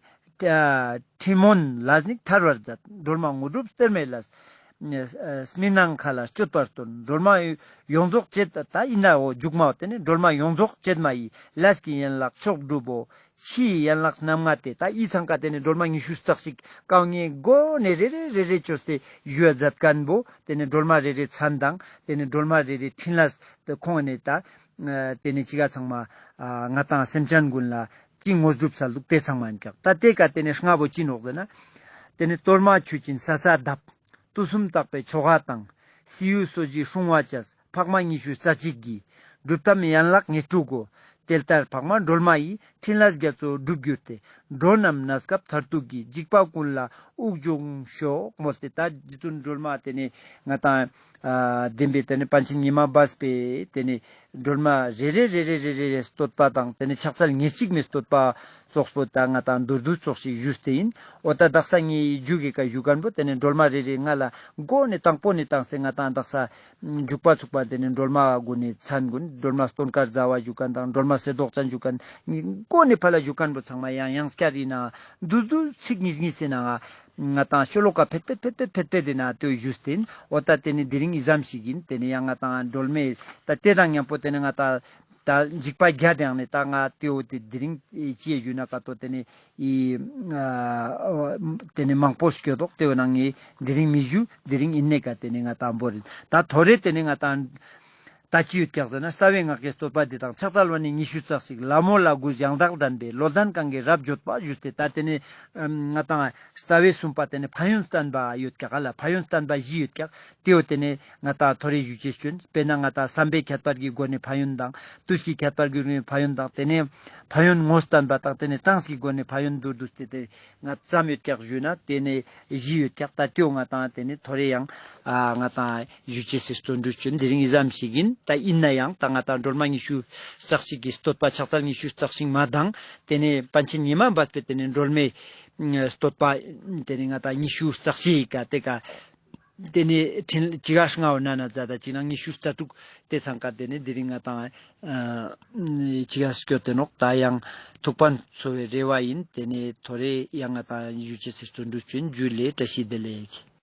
ཨ་ཁྲིམས་མོན་ལས་ནི་ཐར་བར་མཛད། སྒྲོལ་མ་དངོས་གྲུབ་སྟེར་མའི་ལས། ཨ་སྨིན་སྣང་མཁའ་ལ་སྤྱོད་པར་སྟོན། སྒྲོལ་མ་ཡོངས་རྫོགས་བྱེད་ད་ཡིན་ནའོ་མཇུག་མའོ། དེ་ནི་སྒྲོལ་མ་ཡོངས་རྫོགས་བྱེད་མ་ཡི། ལས་ཀྱི་ཡན་ལག་མཆོག་སྒྲུབ་བོ། ཕྱིའི་ཡན་ལག་རྣམ་ལྔ་སྟེ། ད་ཡི་ཚང་ཀ་དེ་ནི་སྒྲོལ་མ་ཉི་ཤུ་རྩ་གཅིག་ཀའོ་ངའི་སྒོ་ནས་རེ་རེ་རེ་རེ་བཅོས་ཏེ་ཞུ་བ་མཛད་མཁན་བོ། དེ་ནི་སྒྲོལ་མ་རེ་རེ་མཚན་དང་དེ་ནི་སྒྲོལ་མ་རེ་རེ་ཕྲིན་ལས་དེ་ཁོང་ནས་ད་ཨ་དེ་ནི་ཅི་ག་ཚང་མ་ཨ་ང་ཏང་སེམས་ཅན་ཀུན་ལ་ཅི་དངོས་གྲུབ་སལ་འདུག་དེ་ཚང་མ་ཡིན་ཀྱག། ད་དེ་ཀ་དེ་ནི་ལྔ་བོ་ཅི་ནོག་ཟེར་ན། དེ་ནི་གཏོར་མ་མཆོད་ཅིང་ས་ས་བརྡབ། དུས་གསུམ་དག་པའི་ཆོ་ག་དང་། སྲིའུ་གསོ་བྱེད་སྲུང་བ་བཅས། འཕགས་མ་ཉི་ཤུ་རྩ་གཅིག་གི། སྒྲུབ་ཐབས་ཡན་ལག་ཉེར་དྲུག་གོ། དེ་ལྟར་འཕགས་མ་སྒྲོལ་མ་ཡི། ཕྲིན་ལས་རྒྱ་མཚོ་བསྒྲུབ་གྱུར་ཏེ། འགྲོ་རྣམས་གནས་སྐབས་མཐར་ཐུག་གི། འཇིགས་པ་ཀུན་ལ་དབུགས་དབྱུང་ཤོག་མོལ་ཏེ། ད་རྗེ་བཙུན་སྒྲོལ་མ་དེ་ནི་ང་ཏང་ཨ་བདེན་པའི་དེ་ནི་པཎ་ཆེན་ཉི་མ་སྦས་པའི་དེ་ནི་སྒྲོལ་མ་རེ་རེ་རེ་རེ་རེ་རེ་རེ་བསྟོད་པ་དང་དེ་ནི་ཕྱག་འཚལ་ཉེར་གཅིག་མའི་བསྟོད་པ་ཙོགས་པོ་ད་ང་ཏང་མདོར་བསྡུས་ཙོགས་ཤིག་ཞུས་ཏེ་ཡིན། འོ་ད་དག་ས་ངའི་མཇུག་གི་ཀ་ཞུ་མཁན་པོ་དེ་ནི་སྒྲོལ་མ་རེ་རེ་ང་ལ་མགོ་ནས་དང་པོ་ནས་བཏང་སྟེ་ང་ཏང་དག་ས་མཇུག་པ་ཚུགས་པ་དེ་ནི་སྒྲོལ་མ་གུན་ནི་མཚན་གུན། སྒྲོལ་མ་སྟོན་ཀ་ཟླ་བ་ཞུ་མཁན་དང་སྒྲོལ་མ་གསེར་མདོག་ཅན་ཞུ་མཁན་མགོ་ནས་ཕར་ལ་ཞུ་མཁན་པོ་ཚང་མ་ཡང་ཡང་སྐྱར་ཡིན་ན་མདོར་བསྡུས་ཚིག་ཉིས་ཉིས་ཟེར་ན་ང་ང་ཏང་ཤོ་ལོ་ཀ་ཕེད་ཕེད་ཕེད་ཕེད་ཕེད་ཕེད་དེ་ན་དེ་ཞུས་ཏེ་ཡིན། འོ་ད་དེ་ནི་དེ་རིང་ཨི་ཙམ་ཞིག་ཡིན། དེ་ནི་ཡང་ང་ཏང་སྒྲོལ་མའི་ད་དེ་དང་མཉམ་པོ་དེ་ནི་ང་ཏང་ད་འཇིགས་པ་བརྒྱད་དེ་ཡང་ནི་ད་ང་དེའོ་དེ་དེ་རིང་ཨི་ཅི་ཡེ་ཞུ་ན་ཀ་ཏོ་དེ་ནི་ཨི་ཨ་དེ་ནི་མང་པོ་སྐྱོད་དོག། དེའོ་ནང་ངི་དེ་རིང་མི་ཞུ། དེ་རིང་ཨི་ནེ་ཀ་དེ་ནི་ང་ཏང་བོར་ཡིན། ད་ཐོ་རེ་དེ་ནི་ང་ཏང་ད་ཅི་ཡོད་ཀྱག་ཟེར་ན། རྩ་བའི་སྔགས་ཀྱི་བསྟོད་པ་འདི་དང་ཕྱག་འཚལ་བ་ནི་ཉི་ཤུ་རྩ་གཅིག། ལྷ་མོ་ལ་གུས་ཡང་དག་ལྡན་པའི། བློ་ལྡན་གང་གིས་རབ་བརྗོད་པ་ཞུས་ཏེ། ད་དེ་ནི་ཨམ་ང་ཏང་རྩ་བའི་གསུམ་པ་དེ་ནི་ཕན་ཡོན་བསྟན་པ་ཡོད་ཀྱག་ལ། ཕན་ཡོན་བསྟན་པ་བཞི་ཡོད་ཀྱག། དེའོ་དེ་ནི་ང་ཏང་ཐོ་རེ་ཞུ་ཅེས་བྱོན། དཔེར་ན་ང་ཏང་བསམ་པའི་ཁྱད་པར་གྱི་སྒོ་ནས་ཕན་ཡོན་དང་། དུས་ཀྱི་ཁྱད་པར་གྱི་སྒོ་ནས་ཕན་ཡོན་དང་། དེ་ནས་ཕན་ཡོན་ངོས་བསྟན་པ་དང་། དེ་ནས་གྲངས་ཀྱི་སྒོ་ནས་ཕན་ཡོན་མདོར་བསྡུས་ཏེ་དེ་ང་ཙམ་ཡོད་ཀྱག་ཞུས་ན་དེ་ནས་བཞི་ཡོད་ཀྱག། ད་དེའོ་ང་ཏང་དེ་ནས་ཐོ་རེ་ཡང་ཨ་ང་ཏང་ཞུ་ཅེས་སི་རྩོན་འགྲུས་བྱོན། དེ་རིང་ཨི་ཙམ་ཞིག་ཡིན། ད་ཡིན་ན་ཡང་ད་ང་ཏང་སྒྲོལ་མ་ཉི་ཤུ་རྩ་གཅིག་གི་བསྟོད་པ་ཕྱག་འཚལ་ཉི་ཤུ་རྩ་གཅིག་མ་དང་དེ་ནས་པཎ་ཆེན་ཉི་མ་སྦས་པའི་དེ་ནས་སྒྲོལ་མའི་བསྟོད་པ་དེ་ནས་ང་ཏང་ཉི་ཤུ་རྩ་གཅིག་ག་དེ་ཀ་དེ་ནས་ཕྲིན་ཅི་ག་ལྔའོ་ན་ན་ཛ་ད་ཅི་ན་ཉི་ཤུ་རྩ་དྲུག་དེ་ཚང་ཀ་དེ་ནས་དེ་རིང་ང་ཏང་ཨ་ཅི་ག་སྐྱོད་དེ་ནོག། ད་ཡང་ཐུགས་ཕན་གསོ་བའི་རེ་བ་ཡིན། དེ་ནས་ཐོ་རེ་ཡང་ང་ཏང་ཞུ་ཅེས་སི་རྩོན་འགྲུས་བྱོན། ཇུ་ལེ། བཀྲ་ཤིས་བདེ་ལེགས།